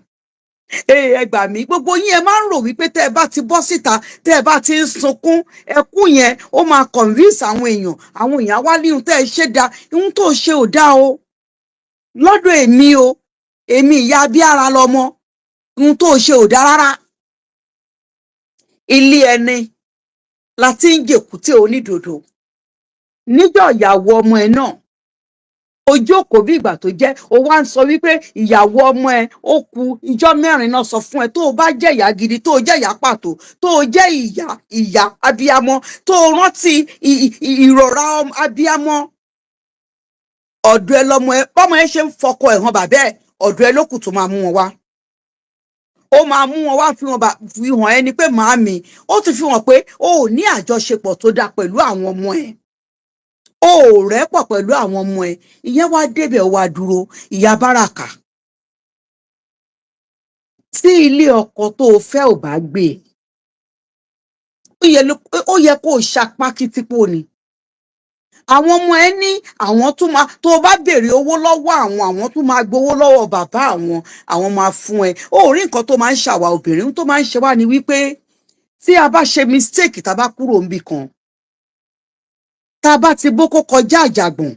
Ee, ẹ gbà mí. Gbogbo yín, ẹ máa ń rò wípé tẹ́ ẹ bá ti bọ́ síta, tẹ́ ẹ bá ti ń sunkún ẹkún yẹn, ó máa convince àwọn èèyàn. Àwọn èèyàn wá ní ohun tẹ́ ẹ ṣe da. Ohun tó ṣe ò dá o lọ́dọ̀ èmi o. Èmi ìyá abíára lọmọ, ohun tó ṣe ò dá rárá. Ilé ẹni la ti ń jèkúté onídòdó. Níjọ́ ìyàwó ọmọ ẹ náà, ó jókòó bí ìgbà tó jẹ́ ó wá ń sọ wípé ìyàwó ọmọ ẹ ó ku ìjọ́ 4 náà. Sọ fún ẹ, tó o bá jẹ́ ìyá gidi, tó o jẹ́ ìyá pàtó, tó o jẹ́ ìyá abiyamọ, tó o rántí ìrora abiyamọ, ọ̀dọ̀ ẹ lọmọ ẹ, bọ́mọ ẹ ṣe ń fọkọ ẹ̀ hàn bàbá ẹ, ọ̀dọ̀ ẹ ló kù tó máa mú wọn wá. Ó máa mú wọn wá fi hàn ẹni pé màámi, ó ti fi hàn pé o ò ní àjọṣepọ̀ tó dáa pẹ̀lú àwọn ọmọ ẹ, o ò rẹ́pọ̀ pẹ̀lú àwọn ọmọ ẹ. Ìyẹn wá débẹ̀, ó wá dúró. Ìyá Báràkà, tí ilé ọkọ tó o fẹ́ ò bá gbé e Ó yẹ kó o ṣapá kìtìpó ni. Àwọn ọmọ ẹ ní àwọn tún máa, tó o bá béèrè owó lọ́wọ́ àwọn, àwọn tún máa gbowó lọ́wọ́ bàbá àwọn, àwọn máa fún ẹ. Ó rí nǹkan tó máa ń ṣàwà obìnrin, tó máa ń ṣe wá ni wípé tí a bá ṣe mistake, tá a bá kúrò níbì kan, tá a bá ti bókó kọjá àjàgbọ̀n,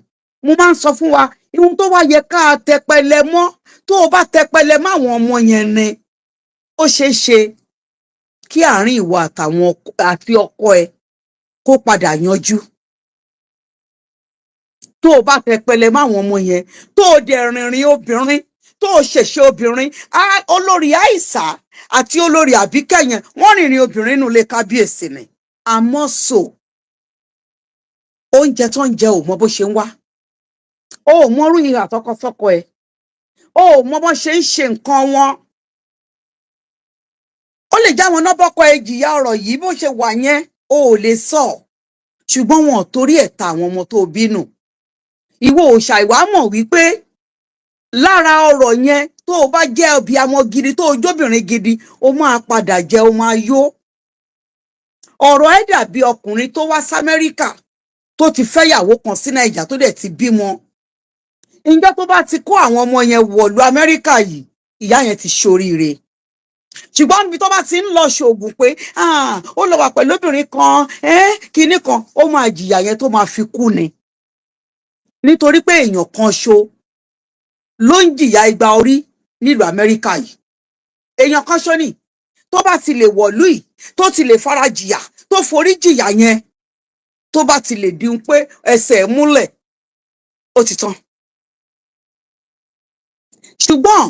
mo máa ń sọ fún wa, ihun tó wá yẹ ká tẹpẹlẹ mọ́, tó o bá tẹpẹlẹ mọ́ àwọn ọmọ yẹn ni, ó ṣeé ṣe kí àárín ìwọ àtàwọn àti ọkọ ẹ kó padà yanjú. Tó o bá tẹpẹlẹ mọ́ àwọn ọmọ yẹn, tó o dẹ̀ rìnrìn obìnrin, tó o ṣẹ̀ṣẹ̀ obìnrin, olórí Àìsà àti olórí Àbíkẹ́ yẹn, wọ́n rìnrìn obìnrin nínú ilé kábíyèsí ni. Àmọ́ so oúnjẹ tó ń jẹ, ò mọ bó ṣe ń wá, o ò mọrú ìhà tọkọtọkọ ẹ, o ò mọ bó ṣe ń ṣe nǹkan wọn. Ó lè já wọn náà bọ́kọ ẹ jìyà ọ̀rọ̀ yìí bó ṣe wà yẹn, o ò lè sọ. Ṣùgbọ́n wọn ò torí ẹ̀ ta àwọn ọmọ tó bínú. Ìwọ òòṣà ìwà mọ̀ wípé lára ọ̀rọ̀ yẹn, tó o bá jẹ́ ọbìamọ gidi, tó o jóbìnrin gidi, o máa padà jẹ, o máa yó. Ọ̀rọ̀ ẹ̀ dàbí ọkùnrin tó wá sAmẹ́ríkà, tó ti fẹ́yàwó kan sí Nàìjà, tó dẹ̀ ti bímọ. Ìjọ tó bá ti kó àwọn ọmọ yẹn wọ̀lú Amẹ́ríkà yìí, ìyá yẹn ti ṣoríire. Ṣùgbọ́n níbi tó bá ti ń lọ ṣoògùn pé ó lọ wà pẹ̀lú obìnrin kan, kinní kan, ó máa jìyà yẹn tó máa fi kú ni, nítorí pé èèyàn kan ṣo ló ń jìyà igba orí nílùú Amẹ́ríkà yìí. Èèyàn kan ṣo ni. Tó bá ti lè wọ̀lú yìí, tó ti lè fara jìyà, tó forí jìyà yẹn, tó bá ti lè di pé ẹsẹ̀ múlẹ̀, ó ti tán. Ṣùgbọ́n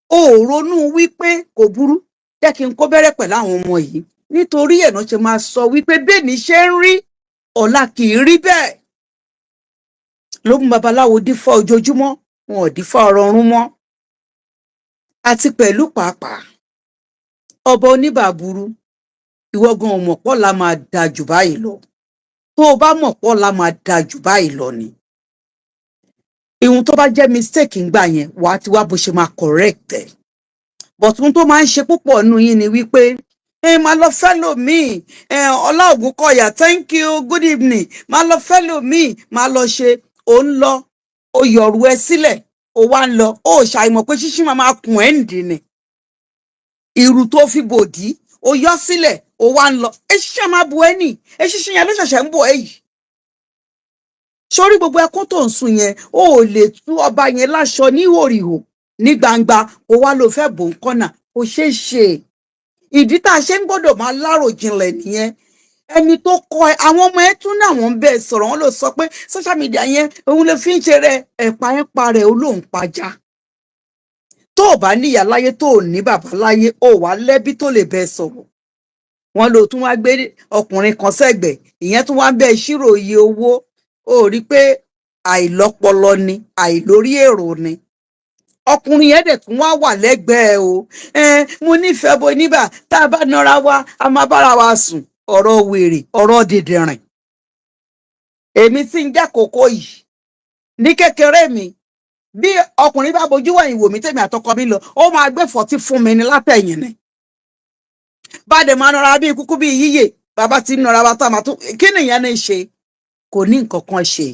o ò ronú wípé kò burú, jẹ́ kí n kó bẹ́rẹ́ pẹ̀lú àwọn ọmọ yìí. Nítorí ẹ̀ náà ṣe máa sọ wípé bẹ́ẹ̀ ni ṣe ń rí, ọ̀la kì í rí bẹ́ẹ̀. Ló mú babaláwo dífá ojoojúmọ́, wọn ò dífá ọ̀rọ̀ ọ̀run mọ́. Àti pẹ̀lú pàápàá, ọba oníbàbúrú, ìwọ gan ò mọ̀ pọ́ la máa da jù báyìí lọ. Tó o bá mọ̀ pọ́ la máa da jù báyìí lọ ni, ihun tó bá jẹ́ mistake ńgbà yẹn, wàá ti wá bó ṣe máa correct ẹ̀. But ohun tó máa ń ṣe púpọ̀ nù yín ni wípé ẹ máa lọ fẹ́ lòmíì. Ẹ Ọlá Ògúnkọ̀yà, thank you, good evening. Máa lọ fẹ́ lòmíì, máa lọ ṣe, ò ń lọ, ó yọ̀rù ẹ sílẹ̀, ó wá ń lọ, ó ṣàìmọ̀ pé ṣíṣí máa kùn ẹ́ ǹdí ni. Ìrù tó fi bòdì, ó yọ sílẹ̀, ó wá ń lọ, eṣinṣin máa bu ẹ́ nì. Eṣinṣin yẹn ló ṣẹ̀ṣẹ̀ ń bọ̀ ẹ́ yìí. Sórí gbogbo ẹkún tó ń sun yẹn, ó ò lè tú ọba yẹn láṣọ ní ìhòrìhò ní gbangba, kó wá ló fẹ́ bò ń kọ́nà, kò ṣeé ṣe. Ìdí tá a ṣe ń gbọ́dọ̀ máa láròjinlẹ̀ nìyẹn. Ẹni tó kọ ẹ, àwọn ọmọ ẹ tún ní àwọn ń bẹ sọ̀rọ̀, wọn ló sọ pé social media yẹn òun lè fi ń ṣe rẹ ẹ̀pà ẹ̀ pa rẹ̀, ó lóun pajá. Tó o bá níyà láyé, tó o ní bàbá láyé, ó wà lẹ́bí tó lè bẹ sọ̀rọ̀. Wọn lò tún wá gbé ọkùnrin kan sẹ́gbẹ̀ẹ́, ìyẹn tún wá ń bẹ ṣírò iye owó. Ó rí i pé àìlọ́pọlọ ni, àìlórí èrò ni. Ọkùnrin yẹn dẹ̀ tún wá wà lẹ́gbẹ̀ẹ́ o. Ẹ mo nífẹ̀ẹ́ bo níbà, tá a bá nara wa, a máa bára wa sùn. Ọ̀rọ̀ wèrè, ọ̀rọ̀ dìdìrìn. Èmi tí ń jẹ́ kókó yìí, ní kékeré mi, bí ọkùnrin bá bojú wẹ̀yìn wò mí, tèmi àtọkọ mi lọ, ó máa gbé fọ̀tí fún mi ní látẹ̀yìn ni. Bá dẹ̀ máa nọra bí kúkú bí yíyè, bàbá tí ń nọra wa tá a máa tún kí nìyẹn ní ṣe, kò ní nǹkan kan ṣe.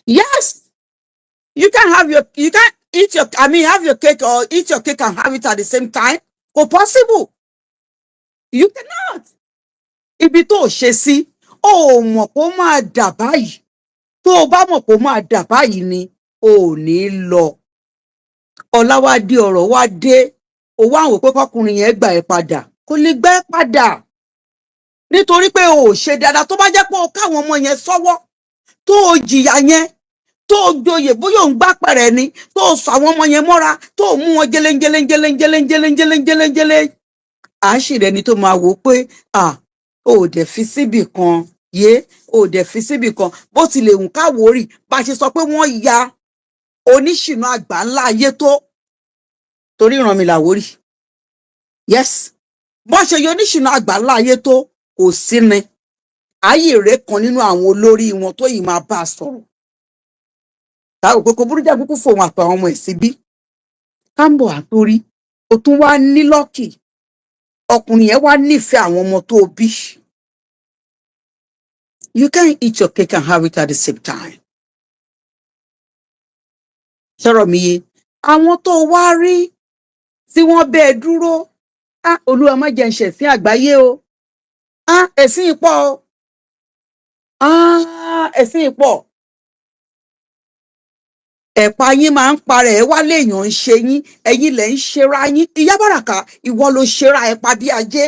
Yes, you can have your you can eat your, I mean, have your cake or eat your cake and have it at the same time. Kò possible, you cannot. Ibi tó o ṣe sí, o ò mọ̀ kó máa dà báyìí. Tó o bá mọ̀ kó máa dà báyìí ni, o ò ní lọ. Ọ̀la wá dé, ọ̀rọ̀ wá dé, o wá wò pé kọkùnrin yẹn gbà ẹ́ padà. Kò lè gbà ẹ́ padà, nítorí pé o ò ṣe dáadáa. Tó bá jẹ́ pé o káwọn ọmọ yẹn sọ́wọ́, tó o jìyà yẹn, tó o joyè, bóyá òun gbá pẹ̀rẹ̀ ni, tó o sọ àwọn ọmọ yẹn mọ́ra, tó o mú wọn jẹlẹ́njẹlẹ́ jẹlẹ́njẹlẹ́ jẹlẹ́njẹlẹ́ jẹlẹ́njẹlẹ́, à á sì rẹni tó máa wò ó pé à o ò dẹ̀ fi síbì kan yé, o ò dẹ̀ fi síbì kan. Bó tilẹ̀ wù káwórì bá a ṣe sọ pé wọ́n ya oníṣìnà àgbà ńlá ayé tó, torí ìran mi làwórì. Yes, bọ́n ṣe yọ oníṣìnà àgbà ńlá ayé tó, kò sí ni ayé rẹ̀ kan nínú àwọn olórí wọn tó yìí máa bá a sọ̀rọ̀, táwọn pé kò burú jẹ́ kúkú fòun àtàwọn ọmọ ẹ̀ síbí kámbọ̀ àtórí. O tún wá ní luck. Ọkùnrin yẹn wá nífẹ̀ẹ́ àwọn ọmọ tó bí. You can't eat your cake and have it at the same time. Sọ̀rọ̀ mi yé? Àwọn tó wá rí tí wọ́n bẹ́ẹ̀ dúró, á Olúwa má jẹ́ ń ṣẹ̀sín àgbáyé o. Á ẹ̀sìn ìpọ̀ o, á ẹ̀sìn ìpọ̀. Ẹ̀pà yín máa ń parẹ́ ẹ̀ wá léèyàn ń ṣe yín, ẹ̀yin lẹ̀ ń ṣera yín. Ìyá Bàràkà, ìwọ ló ṣera ẹ̀ pa bí ajé.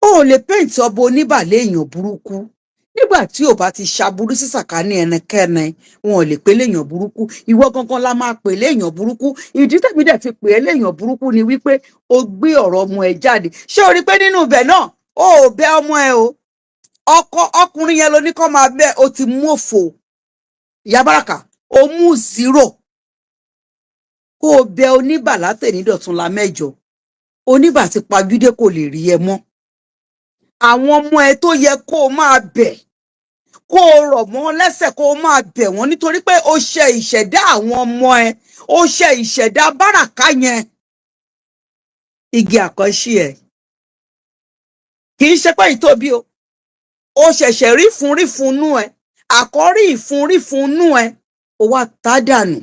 O ò lè paint ọba oníbà léèyàn burúkú nígbà tí ò bá ti ṣaburú sí sàkání ẹnikẹ́ni. Wọn ò lè pè léèyàn burúkú. Ìwọ gangan la máa pè léèyàn burúkú. Ìdí tẹ̀mí dẹ̀ fi pè é léèyàn burúkú ni wípé o gbé ọ̀rọ̀ ọmọ ẹ jáde. Ṣé o rí i pé nínú ibẹ̀ náà, o ò bẹ ọmọ ẹ o? Ọkọ ọkùnrin yẹn ló ní kó máa bẹ. O ti mú òfò, Ìyá Bàràkà, o mú zero. Kó o bẹ oníbà látẹ̀nídọ̀túnla mẹ́jọ, oníbà ti pajúdé, kò lè rí ẹ mọ́. Àwọn ọmọ ẹ tó yẹ kó o máa bẹ̀, kó o rọ̀ mọ́ lẹ́sẹ̀, kó o máa bẹ̀ wọ́n, nítorí pé o ṣe ìṣẹ̀dá àwọn ọmọ ẹ, o ṣe ìṣẹ̀dá Bàràkà yẹn. Igi àkọ́ṣí ẹ̀ kì í ṣe pé ìtóbi o, o ṣẹ̀ṣẹ̀ rí fún rí fún nú ẹ, àkọ́rí ìfun rí fún nú ẹ, o wá tá dànù.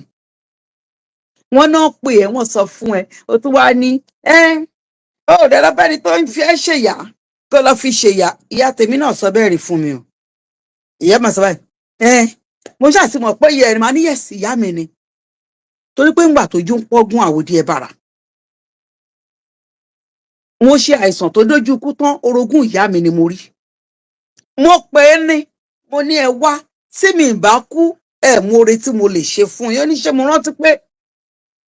Wọ́n náà pè ẹ́, wọ́n sọ fún ẹ, o tún wá ní ẹ ó dẹ lọ́fẹ́ni tó ń fi ẹ́ ṣèyà, kó lọ fi ṣèyà. Ìyá tèmi náà sọ bẹ́ẹ̀ rí fún mi o. Ìyá màá sọ báyìí, ẹ mo ṣáà ti mọ̀ pé ìyá ẹ̀ máa ní yes, ìyá mi ni, torí pé ńgbà tójú ń pọ́gún àwòdì ẹ̀ bàrà, mo ṣe àìsàn tó dójú ikú tán, orogún ìyá mi ni mo rí. Mo pè é ní, mo ní, "Ẹ wá, tí mi ì bá kú, ẹ mú oore tí mo lè ṣe fún yín." Ó ní, "Ṣé mo rántí pé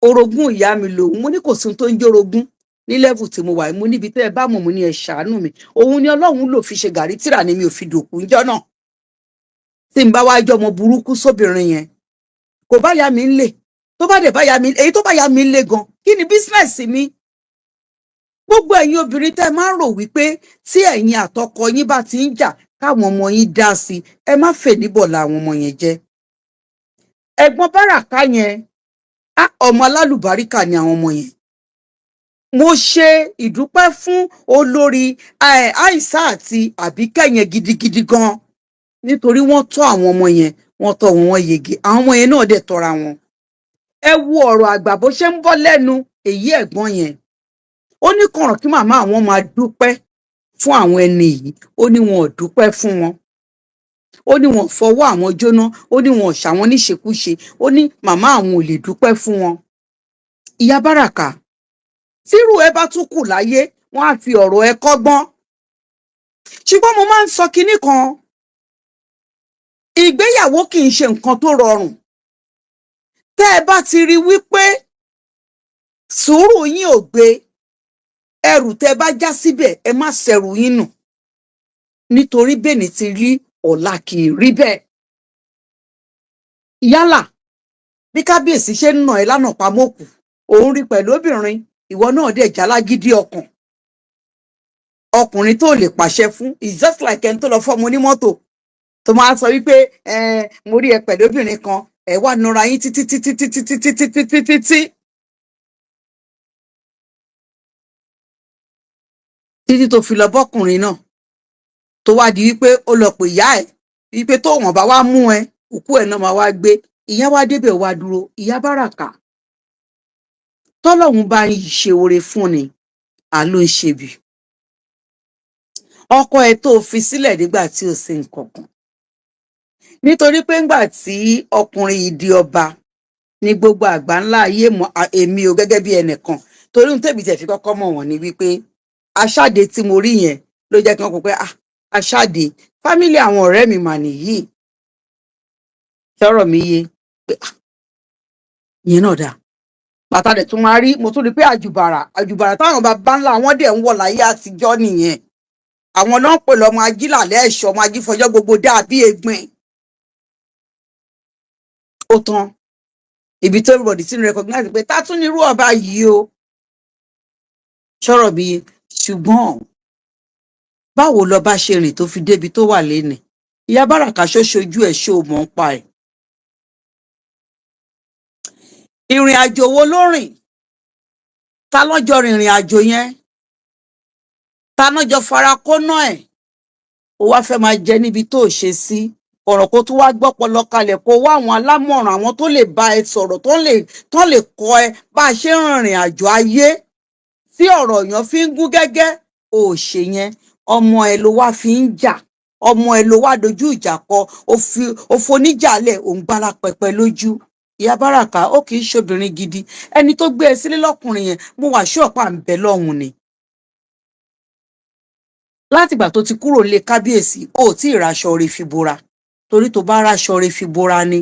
orogún ìyá mi lòun?" Mo ní kò sí ohun tó ń jẹ́ orogún ní level tí mo wà yìí. Mo níbi tẹ́ ẹ bá mọ̀, mo ní ẹ ṣàánú mi. Òun ni Ọlọ́run lò fi ṣe gàrí tíra ni mi ò fi dòkú ńjọ́ náà. Tí n bá wá jọmọ burúkú sóbìnrin yẹn, kò bá ya mi ń lè, tó bá dẹ̀ bá ya mi, èyí tó bá ya mi ń lé gan, kí ni business mi? Gbogbo ẹ̀yin obìnrin tẹ́ máa ń rò wípé tí ẹ̀yin àtọkọ yín bá ti ń jà, káwọn ọmọ yín dá sí, ẹ má fè níbọ̀ làwọn ọmọ yẹn jẹ́. Ẹ̀gbọ́n Báràká yẹn á, ọmọ alálùbáríkà ni àwọn ọmọ yẹn. Mo ṣe ìdúpẹ́ fún olórí Àìsà àti Àbíkẹ́ yẹn gidigidi gan, nítorí wọ́n tọ́ àwọn ọmọ yẹn, wọ́n tọ́ wọn, wọ́n yege. Àwọn ọmọ yẹn náà dẹ̀ tọ́ra wọn. Ẹ wo ọ̀rọ̀ àgbà bó ṣe ń bọ́ lẹ́nu èyí ẹ̀gbọ́n yẹn. Ó ní kọ̀ràn kí màmá àwọn máa dúpẹ́ fún àwọn ẹni yìí. Ó ní wọn ò dúpẹ́ fún wọn, ó ní wọn ò fọwọ́ àwọn jóná, ó ní wọn ò ṣàwọn níṣekúṣe, ó ní màmá àwọn ò lè dúpẹ́ fún wọn. Ìyá Báràkà, tírú ẹ bá tún kù láyé, wọn á fi ọ̀rọ̀ ẹ kọ́gbọ́n. Ṣùgbọ́n mo máa ń sọ kinní kan: ìgbéyàwó kì í ṣe nǹkan tó rọrùn. Tẹ́ ẹ bá ti rí wípé sùúrù yín ò gbé ẹrù, tẹ́ ẹ bá já síbẹ̀, ẹ má ṣẹrù yín nù, nítorí bẹ́ẹ̀ ti rí, ọ̀la kì í rí bẹ́ẹ̀. Yálà bí kábíyèsí ṣe ń nà ẹ́ lánàá pamọ́kù, òun rí pẹ̀lú obìnrin, ìwọ náà dẹ̀ jálágídí ọkàn, ọkùnrin tó lè pàṣẹ fún. It's just like ẹni tó lọ fọ́mọ onímọ́tò, tó máa sọ wípé ẹ mo rí ẹ pẹ̀lú obìnrin kan, ẹ wá nọra yín títí títí títí títí títí títí tí títí tó fi lọ bọ́kùnrin náà, tó wá di wípé ó lọ pè ìyá ẹ wípé tó wọn bá wá mú ẹ, òkú ẹ náà máa wá gbé. Ìyá wá débẹ̀, wá dúró. Ìyá Báràkà, tọ́lọ́hun bá ń ṣe oore fún ni, à ló ń ṣe bí ọkọ ẹ tó fi sílẹ̀ nígbà tí ò sí nǹkan kan, nítorí pé ńgbà tí ọkùnrin yìí di ọba ní gbogbo àgbà ńlá ayé mọ̀. Èmi ò gẹ́gẹ́ bí ẹnìkan, torí ohun tèmi tẹ̀ fi kọ́kọ́ mọ̀ wọ́n ni wípé aṣáde tí mo rí yẹn ló jẹ́ kí wọ́n kó pé, ah, aṣáde family àwọn ọ̀rẹ́ mi mà nìyí. Sọ̀rọ̀ mi yé pé, ah, ìyẹn náà dáa. Bàtà dẹ̀ tún máa rí, mo tún rí pé àjùbàrà, àjùbàrà táwọn bàbá ńlá wọn dẹ̀ ń wọ̀ láyé àtijọ́ nìyẹn. Àwọn náà ń pè lọ́mọ ajílàlẹ́ ẹ̀ṣọ́, ọmọ ajífọjọ́ gbogbo dàbí egbin. Ó tán, ibi tó everybody ti ń recognize pé tá tún nírú ọba yìí o. Sọ̀rọ̀ mi yé? Ṣùgbọ́n báwo lọba ṣe rìn tó fi débi tó wà lénìí? Ìyá Báràkà, ṣó ṣojú ẹ̀? Ṣó mọ̀ ń pa ẹ̀? Ìrìn àjò wo ló rìn? Ta lọ́jọ́ rìnrìn àjò yẹn? Ta lọ́jọ́ farakóná ẹ̀? Ó wá fẹ́ máa jẹ níbi tó ṣe sí ọ̀rọ̀, kó tún wá gbọ́pọlọ kalẹ̀, kó wá àwọn alámọ̀ràn, àwọn tó lè bá ẹ sọ̀rọ̀, tó lè kọ́ ẹ bá a ṣe ń rìnrìn àjò ayé tí ọ̀rọ̀ èèyàn fi ń gún gẹ́gẹ́. Ò ṣe yẹn, ọmọ ẹ ló wá fi ń jà, ọmọ ẹ ló wá dojú ìjà kọ. Ó fi ó foníjàlẹ̀, òun gbára pẹpẹ lójú. Ìyá Báràká, ó kì í ṣobìnrin gidi. Ẹni tó gbé ẹ sílé lọkùnrin yẹn, mo wà ṣọ́ọ̀pá ń bẹ lọ́hùn ni. Látìgbà tó ti kúrò nílé kábíyèsí, ó tí ì raṣọ rẹ̀ fi bora, torí tó bá raṣọ rẹ̀ fi bora ni,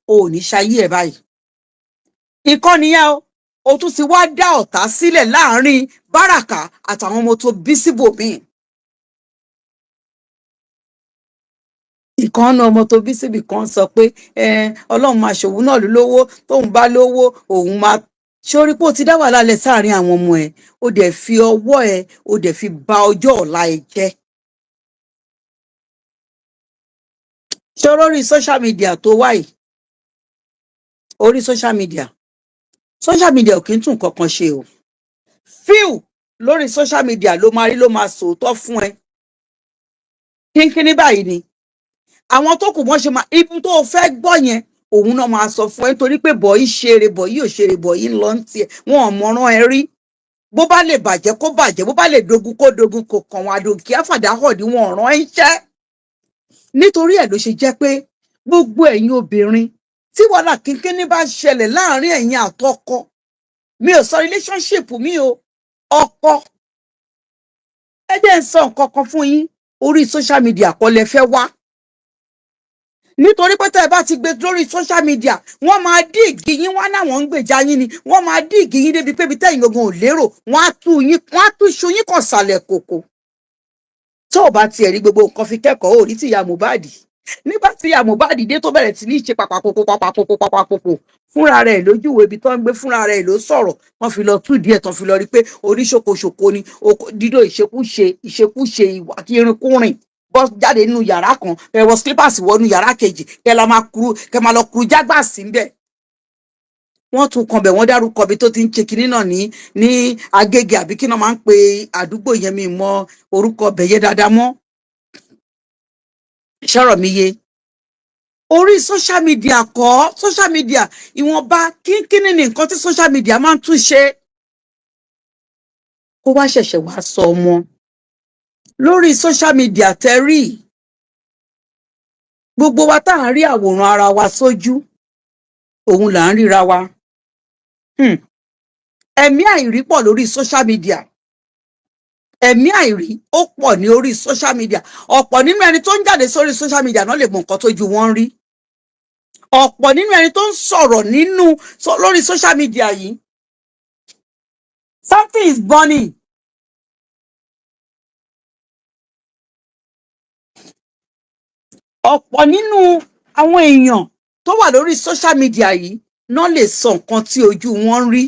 o ò ní ṣayé ẹ báyìí. Ìkànnì yẹn o, ó tún ti wá dá ọ̀tá sílẹ̀ láàrin Báràká àtàwọn ọmọ tó bí síbòmíì. Ìkànnì ọmọ tó bí síbì kan sọ pé Ọlọ́run máa ṣòwò náà lówó, tóun bá lówó òun máa sórí pé ó ti dá wàhálà lẹ̀ sáàrin àwọn ọmọ ẹ. Ó dẹ̀ fi ọwọ́ ẹ, ó dẹ̀ fi ba ọjọ́ ọ̀la ẹ jẹ́. Ṣòro orí social media tó wà yìí, orí social media, social media ò kí ń tún nǹkan kan ṣe o. Fíù lórí social media ló máa rí, ló máa sòótọ́ fún ẹ kínkínní báyìí ni. Àwọn tó kù, wọ́n ṣe máa ibi tó o fẹ́ gbọ́ yẹn, òun náà máa sọ fún ẹ, nítorí pé bọ̀ yìí ṣeré, bọ̀ yìí ò ṣeré, bọ̀ yìí ń lọ ń tiẹ̀, wọn ò mọ̀ràn ẹ rí. Bó bá lè bàjẹ́ kó bàjẹ́, bó bá lè dogun kó dogun, kò kàn wọn. Àdòkí àfàdá hàn ní wọn ọ̀ràn ẹ ń ṣẹ́. Nítorí ẹ̀ ló ṣe jẹ́ pé gbogbo ẹ̀yin obìnrin tí wàhálà kínkínní bá ṣẹlẹ̀ láàrin ẹ̀yin àtọkọ, mi ò sọ relationship mi o, ọkọ ẹ jẹ́ ń sọ nǹkan kan fún yín. Orí social media kọ́ lẹ fẹ́ wá, nítorí pé tẹ́ ẹ bá ti gbé lórí social media, wọ́n máa díìgì yín. Wọ́n náwọn ń gbèjà yín ni, wọ́n máa díìgì yín débi pé ibi tẹ́yìn gangan ò lérò, wọ́n á tú yín, wọ́n á tú iṣu yín kàn sàlẹ̀ kòkò. Tó o bá tiẹ̀ rí gbogbo nǹkan fi kẹ́kọ̀ọ́, ò rí ti ìyá Mohbad. Nígbà tí ìyá Mohbad dé, tó bẹ̀rẹ̀ sí ní ṣe pàpàpòpò pàpàpòpò pàpàpòpò fúnra rẹ̀ lójúwèé ibi tó ń gbé, fúnra rẹ̀ ló sọ̀rọ̀. Wọ́n fi lọ tú díẹ̀ tán, fi lọ rí pé oníṣòkòṣòkò ni dídò, ìṣekúṣe ìṣekúṣe, ìwà kírinkúrìn, bọ́ jáde nínú yàrá kan, kẹ wọ slippers wọnú yàrá kejì, kẹ lọ máa kuru, kẹ máa lọ kuru jágbà sí ń bẹ̀. Wọ́n tún kan bẹ̀, wọ́n dárúkọ ibi tó ti ń ṣe kinní náà ní Agége, àbí kí náà máa ń pe àdúgbò yẹn, mi mọ orúkọ bẹ̀ yẹn dáadáa mọ́. Ṣọ̀rọ̀ mi yé? Orí social media kọ́. Social media, ìwọ̀nba kínkínní ni nǹkan tí social media máa ń tún ṣe. Kó wá ṣẹ̀ṣẹ̀ wá sọ ọmọ lórí social media tẹ́ rí, gbogbo wa tá à ń rí àwòrán ara wa sójú, òun là ń ríra wa. Ẹ̀mí àìrí pọ̀ lórí social media. Ẹ̀mí àìrí ó pọ̀ ní orí social media. Ọ̀pọ̀ nínú ẹni tó ń jáde sórí social media náà lè mọ nǹkan tójú wọn ń rí. Ọ̀pọ̀ nínú ẹni tó ń sọ̀rọ̀ nínú lórí social media yìí, something is burning. Ọ̀pọ̀ nínú àwọn èèyàn tó wà lórí social media yìí náà lè sọ nǹkan tí ojú wọn ń rí,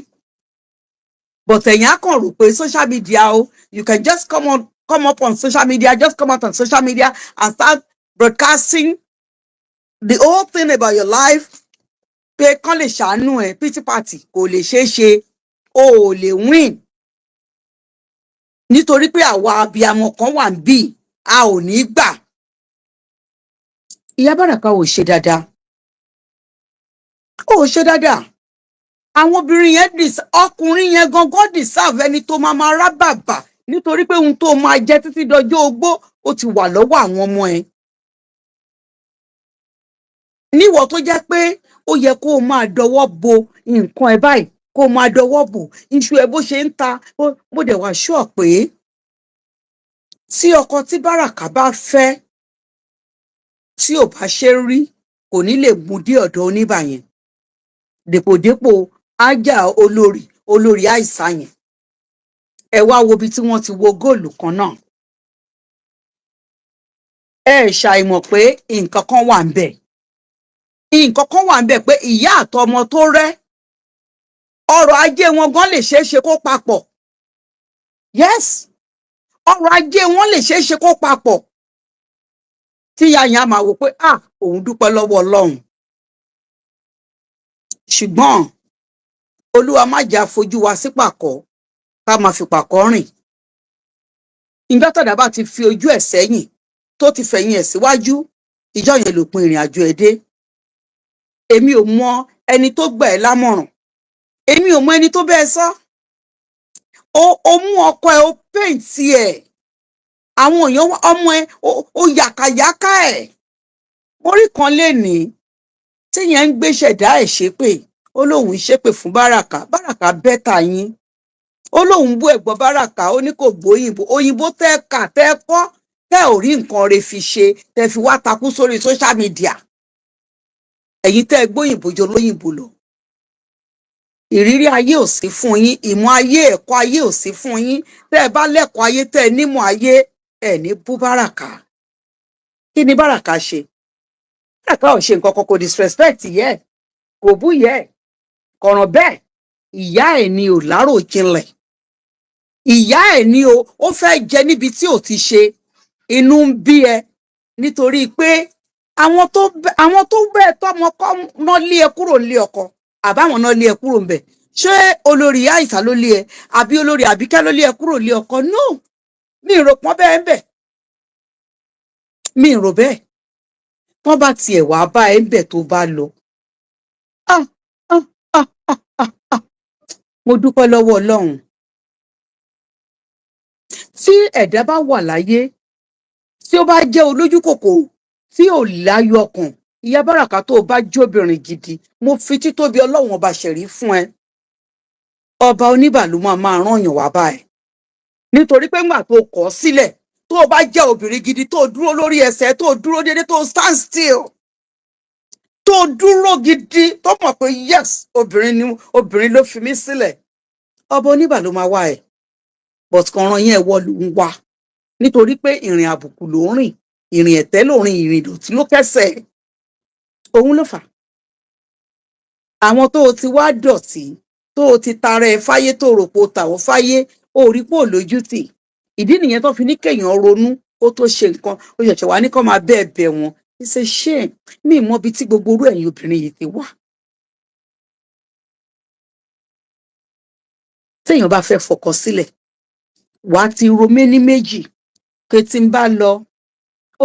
but ẹ̀yin á kàn rò pé social media o, you can just come up on social media, just come out on social media and start broadcasting the whole thing about your life, pé kán lè ṣàánú ẹ. Pity party kò lè ṣeé ṣe, o ò lè win, nítorí pé àwa abiyamọ kan wà ń bì, a ò ní gbà. Ìyá Báràká, ò ṣe dáadáa, ó ṣe dáadáa. Àwọn obìnrin yẹn, ọkùnrin yẹn gangan deserve ẹni tó máa máa rá bàbà, nítorí pé ohun tó máa jẹ títí dọjọ́ ogbó, ó ti wà lọ́wọ́ àwọn ọmọ ẹ. Níwọ tó jẹ́ pé ó yẹ kó o máa dọwọ́ bo nǹkan ẹ báyìí, kó o máa dọwọ́ bò iṣu ẹ bó ṣe ń ta. Mo dẹ̀ wá ṣọ́ pé tí ọkọ tí Báràká bá fẹ́, tí ò bá ṣe rí, kò ní lè mú dé ọ̀dọ̀ oníbà yẹn, dèpòdépò ájà olórí olórí àìsà yẹn. Ẹ wá wo ibi tí wọ́n ti wo góòlù kan náà. Ẹ ṣàìmọ̀ pé nǹkan kan wà ń bẹ̀, nǹkan kan wà ń bẹ̀, pé ìyá àtọmọ tó rẹ́, ọrọ̀ ajé wọn gan lè ṣeé ṣe kó papọ̀. Yes, ọrọ̀ ajé wọn lè ṣeé ṣe kó papọ̀, tí ìyá yẹn á máa wò pé, ah, òun dúpẹ́ lọ́wọ́ Ọlọ́run. Ṣùgbọ́n Olúwa má jà fojú wa sí pàkọ́, ká máa fi pàkọ́ rìn. Ìjọ́ tọ̀dá bá ti fi ojú ẹ̀ sẹ́yìn, tó ti fẹ̀yìn ẹ̀ síwájú, ìjọ́ yẹn lòpin ìrìn àjò ẹ̀ dé. Èmi ò mọ ẹni tó gbà ẹ́ lámọ̀ràn, èmi ò mọ ẹni tó bẹ́ẹ̀ sọ. Ó mú ọkọ ẹ, ó paint ẹ, àwọn èèyàn ọmọ ẹ, ó yàkàyàkà ẹ. Orí kan lénìí tíyẹn ń gbéṣẹ̀dá ẹ̀ ṣépè, ó lóun ṣépè fún Báràkà. Báràkà better yín. Ó lóun bú ẹ̀gbọ́n Báràkà, ó ní kò gbóyìnbó. Òyìnbó tẹ́ kà, tẹ́ kọ́, tẹ́ ò rí nǹkan rẹ̀ fi ṣe, tẹ́ fi wá takú sórí social media. Ẹ̀yin tẹ́ gbóyìnbó jọ lóyìnbó lọ, ìrírí ayé ò sí fún yín, ìmọ̀ ayé, ẹ̀kọ́ ayé ò sí fún yín. Tẹ́ ẹ bá lẹ́kọ̀ọ́ ayé, tẹ́ ẹ nímọ̀ ayé, ẹ̀ ní bú Báràkà. Kí ni Báràkà ṣe? Báràkà ò ṣe nǹkan kan, kò disrespect yẹ, kò bú yẹ, kọ̀ràn bẹ́ẹ̀. Ìyá ẹ̀ ni ò láròjinlẹ̀, ìyá ẹ̀ ni o. Ó fẹ́ jẹ níbi tí ò ti ṣe, inú ń bí ẹ nítorí pé àwọn tó bẹ́ẹ̀ tọ́mọ kọ́ náà lé ẹ kúrò nílé ọkọ, àbáwọn náà lé ẹ kúrò ńbẹ̀. Ṣé olórí Àìsà ló lé ẹ, àbí olórí Àbíkẹ́ ló lé ẹ kúrò nílé ọkọ? No, mi ì rò pọ́n bẹ́ẹ̀ ń bẹ̀, mi ì rò bẹ́ẹ̀. Tọ́n bá tiẹ̀ wá bá ẹ ń bẹ̀ tó bá lọ. Ah ah ah ah ah ah, mo dúpẹ́ lọ́wọ́ Ọlọ́run. Tí ẹ̀dá bá wà láyé, tí ó bá jẹ́ olójú kòkòrò, tí ò láyọ̀ ọkàn, ìyá Báràkà, tó o bá jóbìnrin gidi, mo fi títóbi Ọlọ́run Ọba ṣẹ̀rí fún ẹ, ọba oníbà ló máa máa rán yàn wá báyìí, nítorí pé ńgbà tó kọ̀ ọ́ sílẹ̀, tó o bá jẹ́ obìnrin gidi, tó o dúró lórí ẹsẹ̀, tó o dúró déédéé, tó o stand still, tó o dúró gidi, tó mọ̀ pé yes, obìnrin ni, obìnrin ló fi mí sílẹ̀, ọba oníbà ló máa wá ẹ̀. But kọ̀ọ̀ràn yẹn wọ ló ń wá, nítorí pé ìrìn àbùkù ló ń rìn, ìrìn ẹ̀tẹ́ ló ń rìn, ìrìn ìdọ̀tí ló kẹ́sẹ̀. Òun ló fà á. Àwọn tó o ti wá dọ̀tí, tó o ti tara ẹ fáyé, tó o rò pé o tà wọ́n fáyé, o rí pé ò lójútì. Ìdí nìyẹn tó fi ní kéèyàn ronú kó tó ṣe nǹkan. Ó ṣẹ̀ṣẹ̀ wá ní kó máa bẹ́ẹ̀ bẹ̀ wọ́n. It's a shame. Mi ì mọ ibi tí gbogbo orú ẹ̀yin obìnrin yìí ti wá. Téèyàn bá fẹ́ fọkọ sílẹ̀, wàá ti ro méní méjì pé tí n bá lọ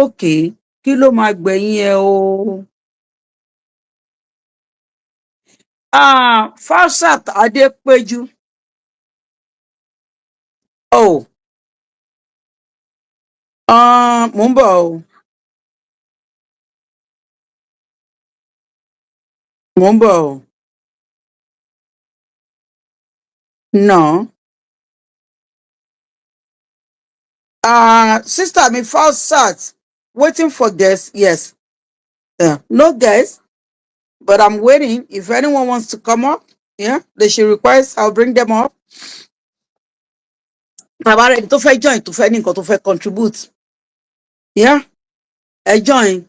òkè, kí ló máa gbẹ̀yìn ẹ o. Ah, Fausat Adépéjú. Oh, mò ń bọ̀ o, mò ń bọ̀ o. No. Sister mi Fausat, waiting for guests, yes. No guests, but I'm waiting. If anyone wants to come up, yeah, they should request, I'll bring them up. Bàbá rẹ̀ tó fẹ́ join, tó fẹ́ ní nǹkan tó fẹ́ contribute. Yeah, ẹ join.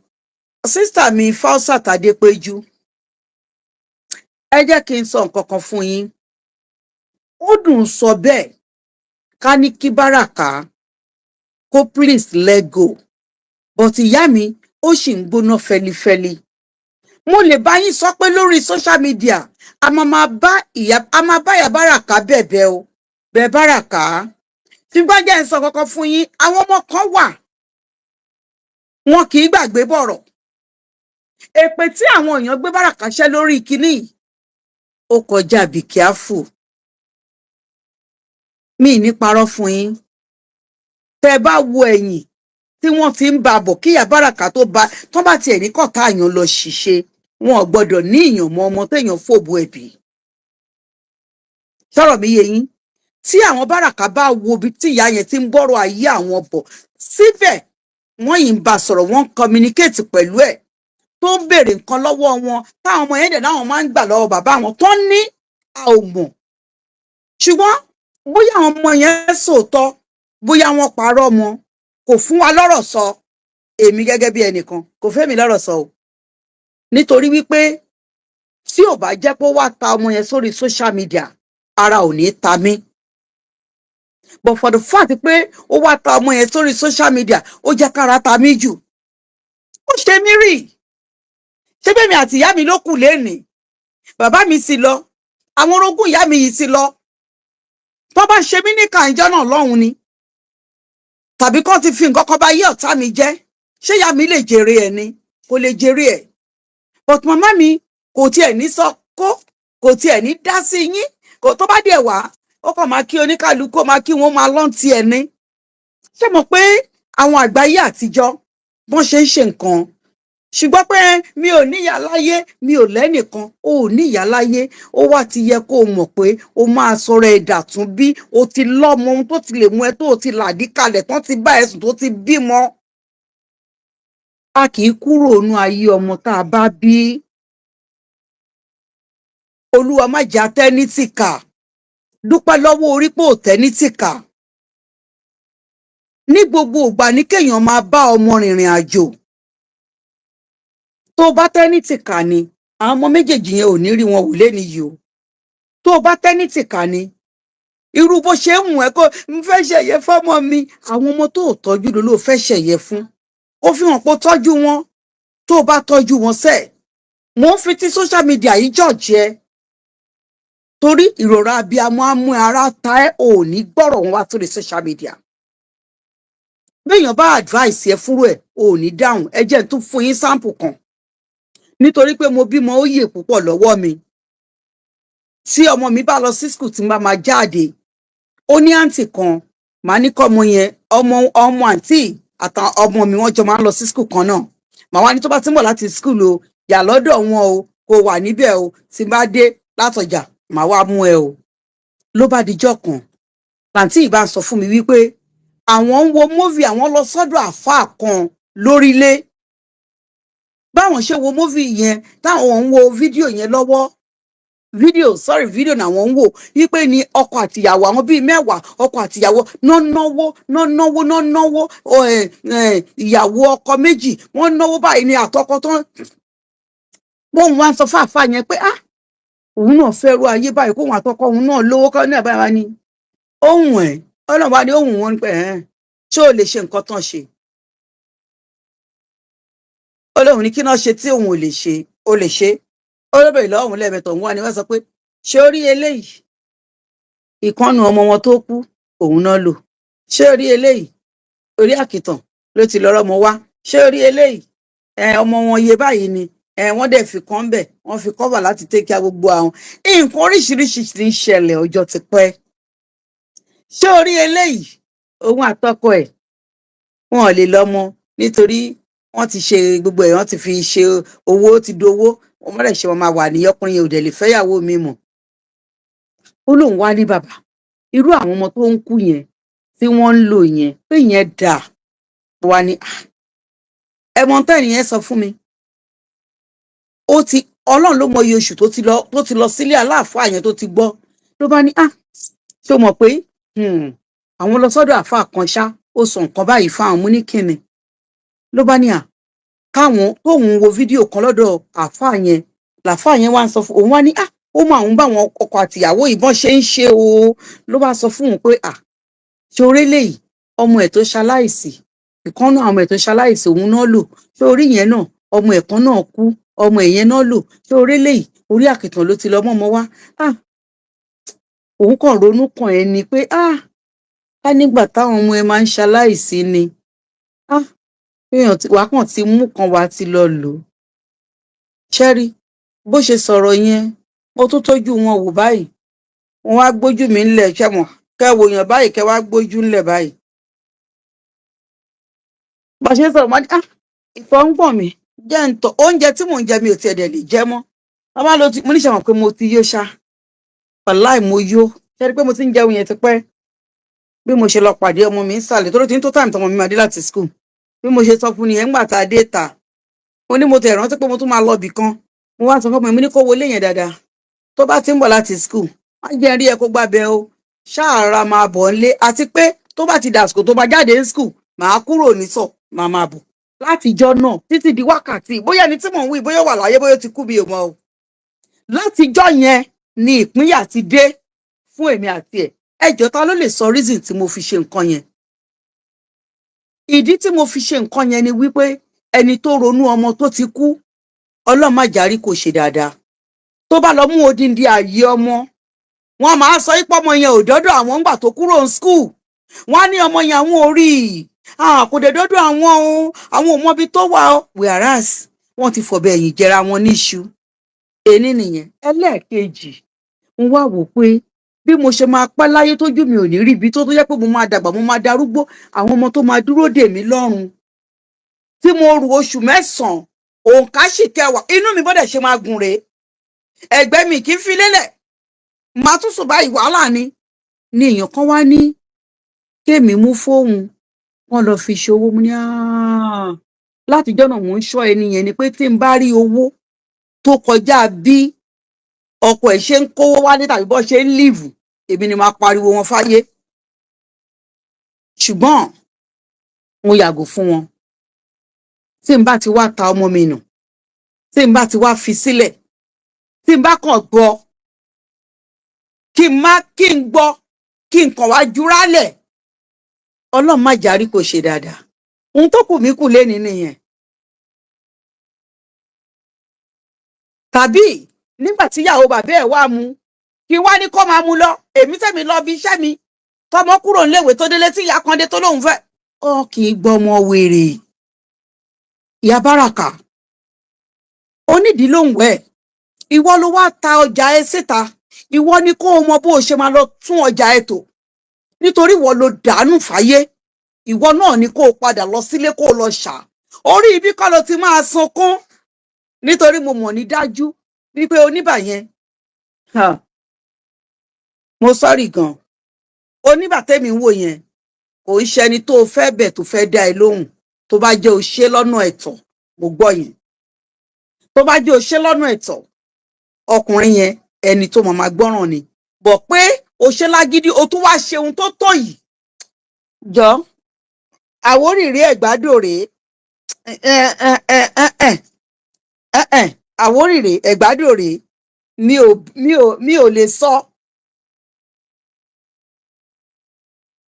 Sister mi Fausat Adépéjú, ẹ jẹ́ kí n sọ nǹkan kan fún yín. Ó dùn sọ bẹ́ẹ̀, ká ní kí Báràká kó please let go. But ìyá mi, ó sì ń gbóná fẹlifẹli. Mo lè bá yín sọ pé lórí social media, a máa bá ìyá Báràká bẹ̀bẹ̀ o, bẹ̀ Báràká. Ṣùgbọ́n jẹ́ ń sọ kankan fún yín, àwọn ọmọ kan wà, wọn kì í gbàgbé bọ̀rọ̀. Èpè tí àwọn èèyàn gbé Báràká ṣẹ́ lórí kinní yìí, ó kọjá be careful. Mi ì ní parọ́ fún yín. Tẹ́ ẹ bá wo ẹ̀yìn tí wọ́n ti ń ba bọ̀ kí ìyá Báràká tó ba, tán bá tiẹ̀ ní kọ̀tá àyàn lọ ṣìṣe, wọn ò gbọ́dọ̀ ní ìyàn mọ́ ọmọ téèyàn fòbò ẹ̀bì. Sọ̀rọ̀ mi yé yín? Tí àwọn Báràká bá wo ibi tí ìyá yẹn ti ń bọ́rọ̀ ayé àwọn bọ̀ síbẹ̀, wọ́n yìí ń bá sọ̀rọ̀, wọ́n ń communicate pẹ̀lú ẹ̀, tó ń béèrè nǹkan lọ́wọ́ wọn, táwọn ọmọ yẹn dẹ̀ láwọn máa ń gbà lọ́wọ́ bàbá àwọn tó ní a ò mọ̀. Ṣùgbọ́n bóyá àwọn ọmọ yẹn sòótọ́, bóyá wọ́n parọ́ mọ́, kò fún wa lọ́rọ̀ sọ. Èmi gẹ́gẹ́ bí ẹnìkan, kò fẹ́ mi lọ́rọ̀ sọ o, nítorí wípé tí ò bá jẹ́ pé ó wá ta ọmọ yẹn sórí social media, ara ò ní ta mí. But for the fact pé ó wá ta ọmọ yẹn sórí social media, ó jẹ́ kára ta mí jù. Ó ṣe mí rí. Ṣé bẹ́ẹ̀ mi àti ìyá mi ló kù lénìí? Bàbá mi sì lọ. Àwọn orogún ìyá mi yìí ti lọ. Tó bá ṣe mí ní kàńjọ́ náà lọ́hùn ni, tàbí kán ti fi nǹkan kan bá yé ọ̀tá mi jẹ́, ṣé ìyá mi lè jèrè ẹ̀ ni? Kò lè jèrè ẹ̀. But màmá mi kò tiẹ̀ ní sọ kó, kò tiẹ̀ ní dá sí yín. Kò tó bá dẹ̀ wá, ó kàn máa kí oníkàlùkù, ó máa kí wọn, máa lọ́n tiẹ̀ ní. Ṣé mọ̀ pé àwọn àgbáyé àtijọ́ bọ́n ṣe ń ṣe nǹkan? Ṣùgbọ́n pé mi ò níyà láyé, mi ò lẹ́nìkan, o ò níyà láyé, ó wá ti yẹ kó o mọ̀ pé o máa sọ̀rọ̀ ẹ̀dà tún bí o ti lọ́mọ, ohun tó ti lè mú ẹ tó o ti làdí kalẹ̀ tán, ti bá ẹ̀sùn tó ti bímọ. A kì í kúrò nú ayé ọmọ tá a bá bí. Olúwa má jẹ́ atẹ́ní tìkà. Dúpẹ́ lọ́wọ́ orí pé ò tẹ́ní tìkà. Ní gbogbo ìgbà ní kéèyàn máa bá ọmọ rìnrìn àjò. Tó o bá tẹ́ní tìkà ni, àwọn ọmọ méjèèjì yẹn ò ní rí wọn wò léni yìí o. Tó o bá tẹ́ní tìkà ni, irú bó ṣe ń wù ẹ́ kó n fẹ́ ṣẹ̀yẹ fọ́mọ mi, àwọn ọmọ tó ò tọ́jú ló fẹ́ ṣẹ̀yẹ fún. Ó fi hàn pé ó tọ́jú wọn. Tó o bá tọ́jú wọn sẹ́ẹ̀, mò ń fi ti social media yìí judge ẹ, torí ìrora abiyamọ á mú ara ta ẹ́, ò ní gbọ́rọ̀ wọn wá sórí social media. Béèyàn bá advice ẹ fúnrú ẹ, ò ní dáhùn. Ẹ jẹ́ n tún fún yín sample kan, nítorí pé mo bímọ, ó yè púpọ̀ lọ́wọ́ mi. Tí ọmọ mi bá lọ sí school, tí n bá máa jáde, ó ní àǹtí kan, màá ní kọ́ ọmọ yẹn, ọmọ ọmọ àǹtí àtàwọn ọmọ mi, wọ́n jọ máa ń lọ sí school kan náà. Màá wá ní tó bá ti ń bọ̀ láti school o, yà lọ́dọ̀ wọn o, kò wà níbẹ̀ o, tí n bá dé látọjà, màá wá mú ẹ o. Ló bá dijọ́ kan, làǹtí ìbá sọ fún mi wípé àwọn ń wo movie, àwọn lọ sọ́dọ̀ àáfàá kan lórílẹ̀. Báwọn ṣe wo movie yẹn, táwọn ń wo fídíò yẹn lọ́wọ́, fídíò, sorry, fídíò làwọn ń wò, wípé ní ọkọ àtìyàwó, àwọn bíi 10 ọkọ àtìyàwó náà náwó, náà náwó, náà náwó. Ìyàwó ọkọ méjì wọ́n náwó báyìí ní àtọkọ tán. Bóun wá ń sọ fáfá yẹn pé, ah, òun náà fẹ́ ru ayé báyìí, kóun àtọkọ òun náà lówó kọ́ ní àbáyá wa ní ohun ẹ̀. Ọlọ́run wá ní ohun wọn pé ẹ̀ ṣé o lè ṣe nǹkan tán ṣe? Ọlọ́run ní kí náà ṣe tí òun ò lè ṣe? Ó lè ṣe. Ó ló bèrè lọ́wọ́ òun lẹ́ẹ̀mẹ́ta. Òun wà ní wọ́n sọ pé ṣé ó rí eléyìí, ìkànnù ọmọ wọn tó kú, òun náà lò. Ṣé ó rí eléyìí, orí àkìtàn ló ti lọ́rọ́ mọ wá. Ṣé ó rí eléyìí, ẹ ọmọ wọn iye báyìí ni ẹ wọ́n dẹ̀ fi kàn bẹ̀, wọ́n fi cover láti take care gbogbo àwọn nǹkan oríṣiríṣi tí ń ṣẹlẹ̀ ọjọ́ ti pẹ́. Ṣé orí eléyìí, òun àtọkọ ẹ̀ wọn ò lè lọ́mọ, nítorí wọ́n ti ṣe gbogbo ẹ̀, wọ́n ti fi ṣe owó ti dowó, wọ́n mọ̀rẹ̀ ṣe wọn máa wà ní ọkùnrin yẹn ò dẹ̀ lè fẹ́yàwó mi mọ̀. Ó lóun wá ní bàbá, irú àwọn ọmọ tó ń kú yẹn tí wọ́n ń lò yẹn, pé yẹn dà wá ní ẹmọ tẹ́ni yẹn sọ fún mi. Ó ti, Ọlọ́run ló mọ iye oṣù tó ti lọ sílé aláàfáà yẹn tó ti gbọ́. Ló bá ní, ah, ṣé o mọ̀ pé àwọn lọ sọ́dọ̀ àáfàá kan ṣá, ó sọ nǹkan báyìí fáwọn. Mú ní kíni? Ló bá ní à káwọn tóun wo fídíò kan lọ́dọ̀ àáfàá yẹn, làáfàá yẹn wá ń sọ fún òun, wá ní ah, ó mọ àwọn báwọn ọkọ àtìyàwó ìbọn ṣe ń ṣe o. Ló bá sọ fún òun pé, ah, ṣé orí léyìí, ọmọ ẹ̀ tó ṣaláìsí, ìkànnà àwọn ọmọ ẹ̀ tó ṣaláìsí, òun náà lò. Ṣé orí yẹn náà, ọmọ ẹ̀ kan náà kú, ọmọ ẹ̀ yẹn náà lò. Ṣé orí léyìí, orí àkìtàn ló ti lọ mọ́mọ wá. Ah, òun kàn ronú kàn ẹ́ ni pé, ah, ká nígbà táwọn ọmọ ẹ máa ń ṣaláìsí ni, ah, èèyàn wàá kàn ti mú kan, wàá ti lọ lò ó. Ṣẹ́rí bó ṣe sọ̀rọ̀ yẹn, mo tún tójú wọn wò báyìí, wọn wá gbójú mi ńlẹ̀. Ṣẹ́mọ̀ kẹ́ wòyàn báyìí, kẹ́ wá gbójú ńlẹ̀ báyìí. Bá ṣe ń sọ̀rọ̀, mo ní ah, ìtọ̀ ń gbọ̀n mí, jẹ́ ń tọ̀. Oúnjẹ tí mò ń jẹ, mi ò tiẹ̀ dẹ̀ lè jẹ mọ́. Wọ́n bá lọ ti mo ní ṣe mọ̀ pé mo ti yó ṣá, wàláì mo yó. Ṣe rí pé mo ti ń jẹun yẹn ti pẹ́. Bí mo ṣe lọ pàdé ọmọ mi ń sàlẹ̀, tó ló ti ń tó time tọmọ mi máa dé láti school. Bí mo ṣe sọ fún nìyẹn ńgbà tá a dé ta, mo ní mo tẹ̀ rántí pé mo tún máa lọ ibì kan. Mo wá sọ fún mi ní kó wọlé yẹn dáadáa, tó bá ti ń bọ̀ láti school, má jẹ́ rí ẹ kó gbábẹ́ o, ṣáàrà máa bọ̀ nílé, àti pé tó bá ti dàsìkò tó bá jáde ní school, màá kúrò nísọ̀, màá máa bọ̀. Látijọ́ náà títí di wákàtí, bóyá ẹni tí mò ń wí, bóyá ó wà láyé, bóyá ó ti kú, mi ò mọ̀ o. Látijọ́ yẹn ni ìpínyà ti dé fún èmi àti ẹ̀. Ẹjọ́, ta ló lè sọ reason tí mo fi ṣe nǹkan yẹn? Ìdí tí mo fi ṣe nǹkan yẹn ni wípé ẹni tó ronú ọmọ tó ti kú, Ọlọ́run má jàrí kò ṣe dáadáa. Tó bá lọ mú odindi ààyè ọmọ, wọn máa sọ ipò ọmọ yẹn ò dọ́dọ̀ àwọn ńgbà tó kúrò ní school. Wọn á ní ọmọ yẹn, àwọn ò rí i, kò dé dọ́dọ̀ àwọn o, àwọn ò mọbi tó wà o, whereas wọ́n ti fọ̀bẹ ẹ̀yìn jẹra wọn níṣu. Ení nìyẹn. Ẹlẹ́ẹ̀kejì, ń wá wò pé bí mo ṣe máa pẹ́ láyé, tójú mi ò ní rí ibi tó jẹ́ pé mo máa dàgbà, mo máa darúgbó, àwọn ọmọ tó máa dúró dè mí lọ́rùn tí mo rù oṣù 9, òǹkà sì kẹwàá, inú mi bọ́dẹ̀ ṣe máa gùn rèé. Ẹ̀gbẹ́ mi kì í fi lélẹ̀, màá tún sùn báyìí, wàhálà ni. Ní èèyàn kan wá ní kémi mú fóun, wọn lọ fi ṣòwò. Mo ní látijọ́ náà mò ń ṣọ́ ẹni yẹn ni pé tí n bá rí owó tó kọjá bí ọkọ ẹ̀ ṣe ń kówó wálé tàbí bọ́ ṣe ń live, èmi ni máa pariwo wọn fáyé. Ṣùgbọ́n mo yàgò fún wọn. Tí n bá ti wá ta ọmọ mi nù, tí n bá ti wá fi sílẹ̀, tí n bá kàn gbọ́, kí n má kí n gbọ́, kí n kàn wá jurálẹ̀, Ọlọ́run má járí kò ṣe dáadáa. Ohun tó kù mí kù lénìí nìyẹn. Tàbí nígbà tíyàwó bàbá ẹ̀ wá mu, kí wá ní kó máa mu lọ, èmi tẹ̀mí lọ bí iṣẹ́ mi, tọmọ kúrò níléèwé, tó délé, tí ìyá kan dé tó lóun fẹ́ ọ, kì í gbọ́mọ wèrè. Ìyá Báràkà onídìí ló ń wẹ̀. Ìwọ ló wá ta ọjà ẹ síta. Ìwọ ni kó o mọ bó o ṣe máa lọ tún ọjà ẹ tò, nítorí ìwọ ló dànù fáyé. Ìwọ náà ni kó o padà lọ sílé, kó o lọ ṣà orí ibi kọ́ ló ti máa sunkún, nítorí mo mọ̀ ní dájú wípé oníbà yẹn, mo sọ́rì gan, oníbà tẹ́mi ń wò yẹn kò ń ṣẹni tó o fẹ́ bẹ̀ tó fẹ́ dá ẹ lóhùn. Tó bá jẹ́ o ṣe lọ́nà ẹ̀tọ́, mo gbọ́ yẹn, tó bá jẹ́ o ṣe lọ́nà ẹ̀tọ́, ọkùnrin yẹn, ẹni tó máa gbọ́ràn ni. Bọ̀ pé o ṣe lágídí, o tún wá ṣe ohun tó tó yìí jọ àwórìrí ẹ̀gbádò rèé. Àwórìrè ẹ̀gbádò rèé. Mi ò lè sọ.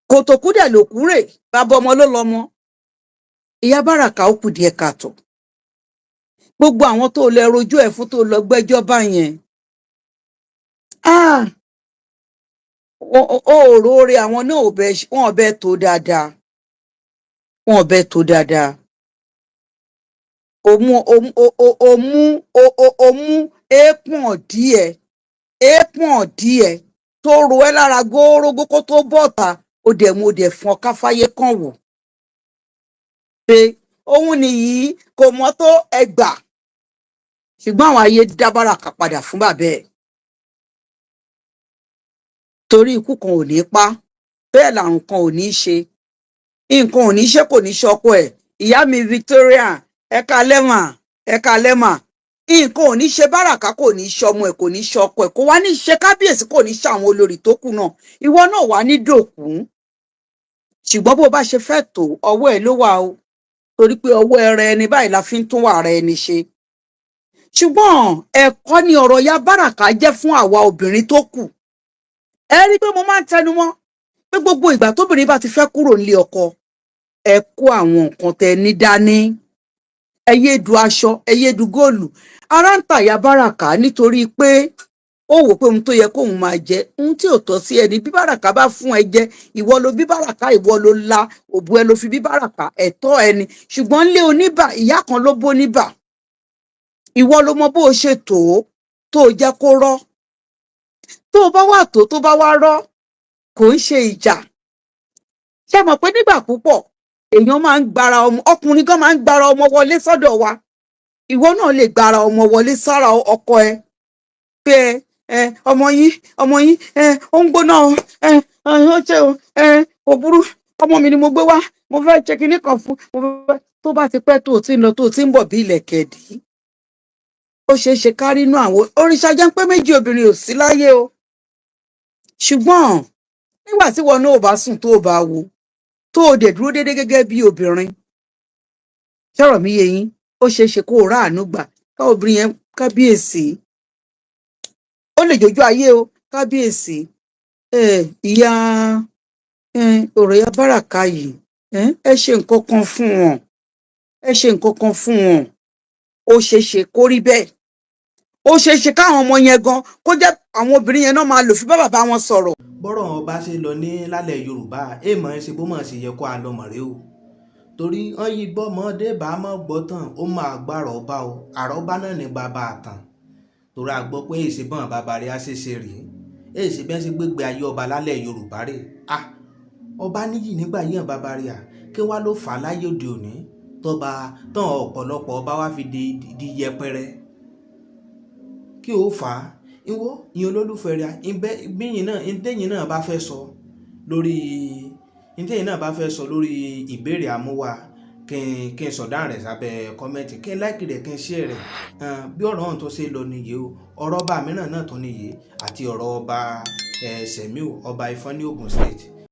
Kòtòkú dẹ̀ ló kúrè, bàbá ọmọ ló lọ́mọ. Ìyá Báràkà, ó kù díẹ̀ káàtó. Gbogbo àwọn tó lọ rojú ẹ̀ fún, tó lọ gbẹ́jọ́ bá yẹn, ó róore. Àwọn náà ò bẹ, wọn ò bẹ tó dáadáa, wọn ò bẹ tó dáadáa. Ó mú ó mú ó mú èèpọ̀n díẹ̀, èèpọ̀n díẹ̀ tó ro ẹ́ lára góórógó kó tó bọ̀ta, ó dẹ̀ mú, ó dẹ̀ fọn káfáyé kàn wò pé òun nìyí kò mọ́ tó ẹgbà. Ṣùgbọ́n àwọn ayé dá Báràkà padà fún bàbá ẹ̀, torí ikú kan ò ní pa, bẹ́ẹ̀ làrùn kan ò ní ṣe, nǹkan ò ní ṣe, kò ní ṣọkọ ẹ̀. Ìyá mi Victoria, ẹ̀ka lẹ́mà, ẹ̀ka lẹ́mà. Nǹkan ò ní ṣe Báràkà, kò ní ṣọmọ ẹ̀, kò ní ṣọkọ ẹ̀, kò wá ní ṣe kábíyèsí, kò ní ṣe àwọn olórí tó kù náà. Ìwọ náà wà ní dòkú. Ṣùgbọ́n bó bá ṣe fẹ́ tó, ọwọ́ ẹ̀ ló wà o, torí pé ọwọ́ ẹrẹ ẹni báyìí la fi ń tún wà ara ẹni ṣe. Ṣùgbọ́n ẹ̀kọ́ ni ọ̀rọ̀ ya Báràkà jẹ́ fún àwa obìnrin tó kù. Ẹ rí i pé mo máa ń tẹnu mọ́ pé gbogbo ìgbà tóbìnrin bá ti fẹ́ kúrò nílé ọkọ, ẹ kó àwọn nǹkan tẹ ní dání, ẹ yé du aṣọ, ẹ yé du góòlù. Ara ń tà ya Báràkà nítorí pé ó wò pé ohun tó yẹ kóun máa jẹ, ohun tí ò tọ́ sí ẹni. Bí Báràkà bá fún ẹ jẹ, ìwọ ló bí Báràkà, ìwọ ló la òbú ẹ ló fi bí Báràkà, ẹ̀tọ́ ẹni. Ṣùgbọ́n lé oníbà, ìyá kan ló bó níbà. Ìwọ ló mọ bó o ṣe tó tó o jẹ́ kó rọ́. Tó o bá wà tó bá wá rọ́, kò ń ṣe ìjà. Ṣé mọ̀ pé nígbà púpọ̀ èèyàn máa ń gbára ọmọ, ọkùnrin gan máa ń gbára ọmọ wọlé sọ́dọ̀ wa. Ìwọ náà lè gbára ọmọ wọlé sára ọkọ ẹ pé ẹ ọmọ yín, ọmọ yín ẹ ó ń gbóná o, ẹ ó ṣe o, ẹ kò burú, ọmọ mi ni mo gbé wá, mo fẹ́ ṣe kinní kan fún mo fẹ́. Tó bá ti pẹ́ tó o ti ń lọ, tó o ti ń bọ̀ bí ilẹ̀kẹ̀dí, ó ṣeé ṣe kárí inú àwọn òrìṣà jẹ́ pé méjì obìnrin ò sí láyé o. Ṣùgbọ́n nígbà tí wọn náà ò bá sùn, tó o bá wo, tó o dẹ̀ dúró déédéé gẹ́gẹ́ bí obìnrin, ṣọ̀rọ̀ mi yé yín, ó ṣeé ṣe kó o ráàánú gbà ká obìnrin yẹn. Kábíyèsí, ó lè jójú ayé o. Kábíyèsí, ìyá ọ̀rọ̀ ya Báràkà yìí, ẹ ṣe nǹkan kan fún wọn, ẹ ṣe nǹkan kan fún wọn. Ó ṣeé ṣe kó rí bẹ́ẹ̀. Ó ṣeé ṣe káwọn ọmọ yẹn gan kó jẹ́ àwọn obìnrin yẹn náà máa lò fi bá bàbá wọn sọ̀rọ̀. Bọ́rọ̀ ọba ṣe lọ ní lálẹ́ Yorùbá, èèmọ̀ ẹ ṣe bó mọ̀ ṣe yẹ kó a lọ mọ̀ rẹ o, torí wọ́n yí gbọ́mọdé bá mọ́ gbọ́ tán, ó máa gbàrọ̀ ọba o. Àrọ́bá náà ní bàbá àtàn, torí a gbọ́ pé èsì bọ́n bàbá rẹ̀ á ṣe rèé, èsì bẹ́ẹ̀ ṣe gbégbé ayé ọba lálẹ́ Yorùbá rè. Ah, ọba níyì nígbà yíyan bàbá rẹ̀ à kí wá ló fà á láyé òde òní tọba tán, ọ̀pọ̀lọpọ̀ ọba wá fi di yẹpẹrẹ. Kí ó fà á? Ìwọ ìyẹn olólùfẹ́ rẹ̀, bíyìn náà ntẹ́yìn náà bá fẹ́ sọ lórí ntẹ́yìn náà bá fẹ́ sọ lórí ìbéèrè àmúwá, kí n sọ̀dá rẹ̀ sábẹ́ comment, kí n like rẹ̀, kí n share rẹ̀. Bí ọ̀rọ̀ ọ̀hún tó ṣe lọ nìyí o. Ọ̀rọ̀ ọba mìíràn náà tó nìyí àti ọ̀rọ̀ ọba Sẹ̀míù, ọba Ifọ̀n ní Ògùn State.